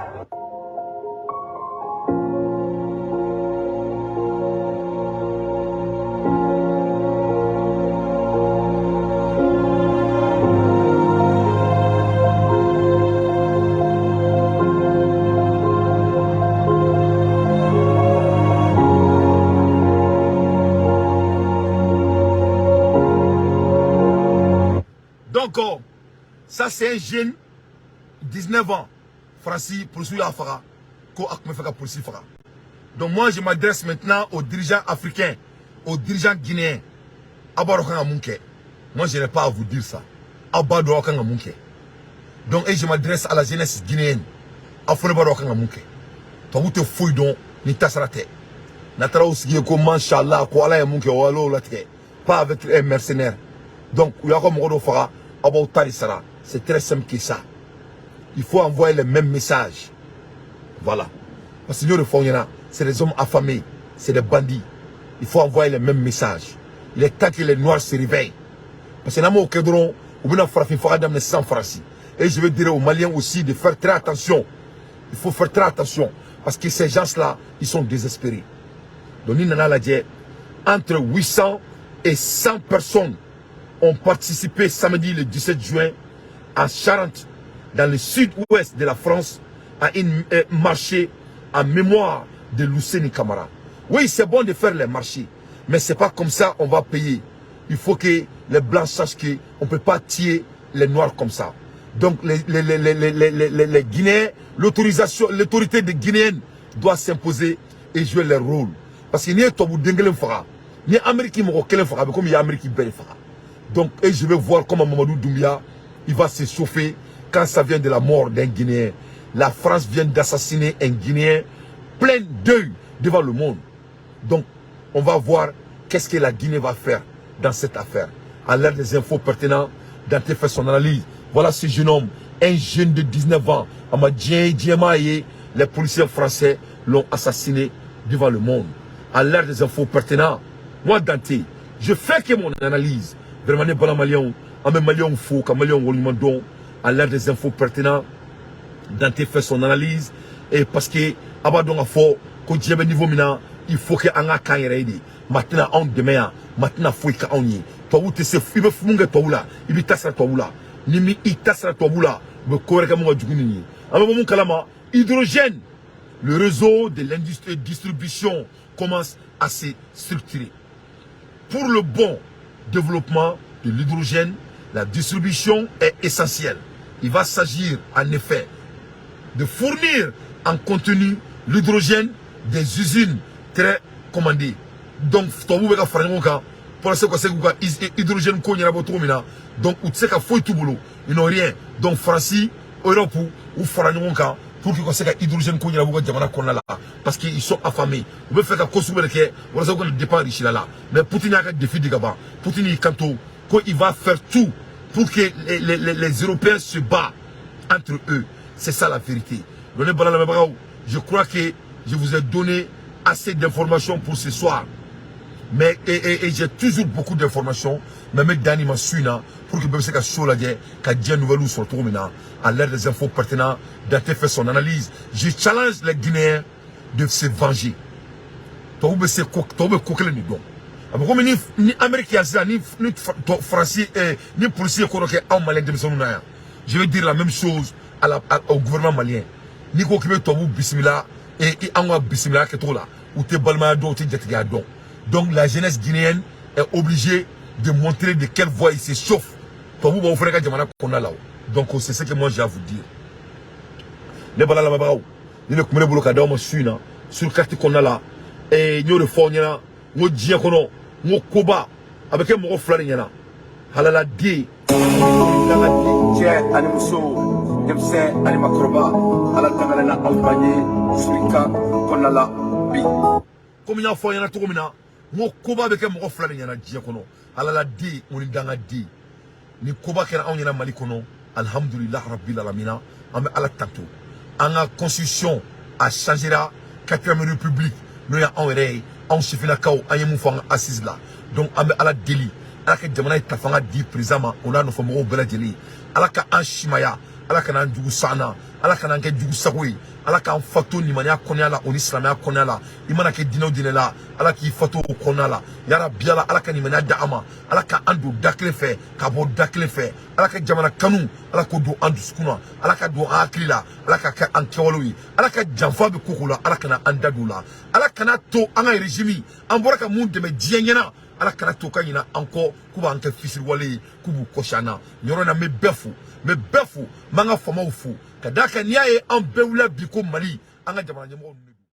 Donc, oh, ça c'est un jeune, 19 ans, Faransi, polisi y'a faga, ko a tun bɛ fɛ ka polisi faga. Donc moi, je m'adresse maintenant aux dirigeants africains, aux dirigeants guinéens. Aw b'a dɔn kan ka mun kɛ. Moi, je n'ai pas à vous dire ça. Aw b'a dɔn aw kan ka mun kɛ. Donc, et je m'adresse à la jeunesse guinéenne. Aw fana b'a dɔn aw kan ka mun kɛ. Tubabu tɛ foyi dɔn ni tasara tɛ. N'a taara u sigi ko mashallah, ko Ala ye mun kɛ, o Ala y'o latigɛ. Pas avec un mercenaire. Donc u y'a ka mɔgɔ dɔ faga, aw b'aw ta de sara. C'est très simple que ça. Il faut envoyer les mêmes messages. Voilà, parce que n y'o de fɔ aw ɲɛna, c'est des hommes affamés, c'est des bandits. Il faut envoyer les mêmes messages. Il est temps que les Noirs se réveillent, parce que n'an m'o kɛ dɔrɔn, u bɛna farafin faga daminɛ sisan Faransi. Et je vais dire aux Maliens aussi de faire très attention. Il faut faire très attention, parce que ces gens-là, ils sont désespérés. Donc ni nana lajɛ, entre 800 et 100 personnes ont participé samedi le 17 juin à Charente, dans le sud-ouest de la France, à une marché en mémoire de Luceni Kamara. Oui, c'est bon de faire les marchés, mais c'est pas comme ça on va payer. Il faut que les Blancs sachent qu'on ne peut pas tuer les Noirs comme ça. Donc les Guinéens, l'autorisation, l'autorité des Guinéennes doit s'imposer et jouer leur rôle. Parce que n'i ye tubabu den kelen faga, ni Amérique mɔgɔ kelen faga, a bɛ komi i ye Amérique bɛɛ de faga. Donc, et je vais voir comment Mamadou Doumbia, il va se chauffer quand ça vient de la mort d'un Guinéen. La France vient d'assassiner un Guinéen plein deuil devant le monde. Donc, on va voir qu'est-ce que la Guinée va faire dans cette affaire. À l'heure des infos pertinentes, Dante fait son analyse. Voilà ce jeune homme, un jeune de 19 ans, les policiers français l'ont assassiné devant le monde. À l'heure des infos pertinentes, moi Dante, je fais que mon analyse. Vraiment, ne bala Malien, an bɛ Malien fo, ka Malien waleɲuman dɔn. À l'heure des infos pertinentes, Dante fait son analyse. Et parce que, a b'a dɔn k'a fɔ ko diɲɛ bɛ niveau min na, il faut que an ka k'an yɛrɛ ye de. Ma tɛna anw dɛmɛ yan, ma tɛna foyi kɛ anw ye. Tubabu tɛ se, i bɛ mun kɛ tubabu la, i b'i ta sara tubabu la. Ni mi i ta sara tubabu la, u bɛ ko wɛrɛ kɛ mun ka jugu ni nin ye. An bɛ bɔ mun kalama, hydrogène, le réseau de l'industrie de distribution commence à se structurer. Pour le bon développement de l'hydrogène, la distribution est essentielle. Il va s'agir en effet de fournir en contenu l'hydrogène des usines très commandées. Donc, tubabu bɛ ka fara ɲɔgɔn kan pour se ka se k'u ka hydrogène ko ɲɛnabɔ cogo min na. Donc, u tɛ se ka foyi t'u bolo. Ils n'ont rien. Donc, Faransi, Europe, u fara ɲɔgɔn kan pour que ka se ka hydrogène ko ɲɛnabɔ u ka jamana kɔnɔna la, parce qu'ils sont affamés. U bɛ fɛ ka ko sugu bɛɛ de kɛ walasa u kana dépend Russie la. Mais Poutine y'a ka défi di ka ban. Poutine y'i kanto ko il va faire tout pour que les Européens se battent entre eux. C'est ça la vérité. Donc, ne bala lamɛnbagaw, je crois que je vous ai donné assez d'informations pour ce soir. Mais et j'ai toujours beaucoup d'informations. Mais n bɛ dan nin ma su in na pour que bɛɛ bɛ se ka show lajɛ ka diɲɛ nouvelles sɔrɔ cogo min na. À l'heure des infos pertinentes, Dante fait son analyse. Je challenge les Guinéens de se venger. Tubabu bɛ se ko, tubabu bɛ ko kelen de dɔn. A bɛ komi ni Amérique yan sisan, ni Faransi ni polisi ye ko dɔ kɛ anw Malien denmisɛnninw na yan. Je vais dire la même chose au gouvernement malien. N'i ko k'i bɛ tubabu bisimila et anw ka bisimila kɛcogo la, u tɛ balimaya dɔn, u tɛ jatigiya dɔn. Donc la jeunesse guinéenne est obligée de montrer de quelle voie il se chauffe. Tubabu b'aw fana ka jamana kɔnɔna la o. Donc c'est ce que moi j'ai à vous dire. Ne bala lamɛnbagaw, ni ne tun bɛ ne bolo ka d'aw ma su in na sur carte kɔnɔna la. N y'o de fɔ aw ɲɛna, n ko diɲɛ kɔnɔ, n ko koba a bɛ kɛ mɔgɔ fila de ɲɛna, halaladen dagaden. Cɛ ani muso, denmisɛn ani makɔrɔba, Ala tangalen na aw ba ye sirika kɔnɔna la bi. Komi n y'a fɔ aw ɲɛna cogo min na, n ko koba bɛ kɛ mɔgɔ fila de ɲɛna diɲɛ kɔnɔ, halaladen o ni dangaden. Ni koba kɛra anw ɲɛna Mali kɔnɔ, alhamdulilah rabbil alamina, an bɛ Ala tanto. An ka constitution a changera, quatrième république, n'o ye anw yɛrɛ ye, anw sifinnakaw, an ye mun fɔ an ka assise la. Donc an bɛ Ala deli, Ala ka jamana ye tafanga di président ma, o n'a nɔfɛ mɔgɔw bɛɛ lajɛlen. Ala ka an simaya, Ala kana an jugu san na, Ala kana an kɛ jugu sago ye, Ala k'an fato limaniya kɔnɔya la, o ni silamɛya kɔnɔya la. I mana kɛ diinɛ o diinɛ la, Ala k'i fato o kɔnɔna la. Yarabi Ala, Ala ka limaniya di an ma, Ala ka an don da kelen fɛ ka bɔ da kelen fɛ. Ala ka jamana kanu, Ala k'o don an dusukun na, Ala ka don an hakili la, Ala ka kɛ an kɛwalew ye. Ala ka janfa bɛ ko ko la, Ala kana an da don o la. Ala kana to an ka régime, an bɔra ka mun dɛmɛ diɲɛ ɲɛna, Ala kana to ka ɲina an kɔ k'u b'an kɛ fisiriwale ye, k'u b'u kɔsi an na. Nin yɔrɔ in na, n bɛ bɛɛ fo, n bɛ bɛɛ fo, n b'an ka faamaw fo ka d'a kan. N'i y'a ye an bɛɛ wulila bi ko Mali, an ka jamana ɲɛmɔgɔw ninnu.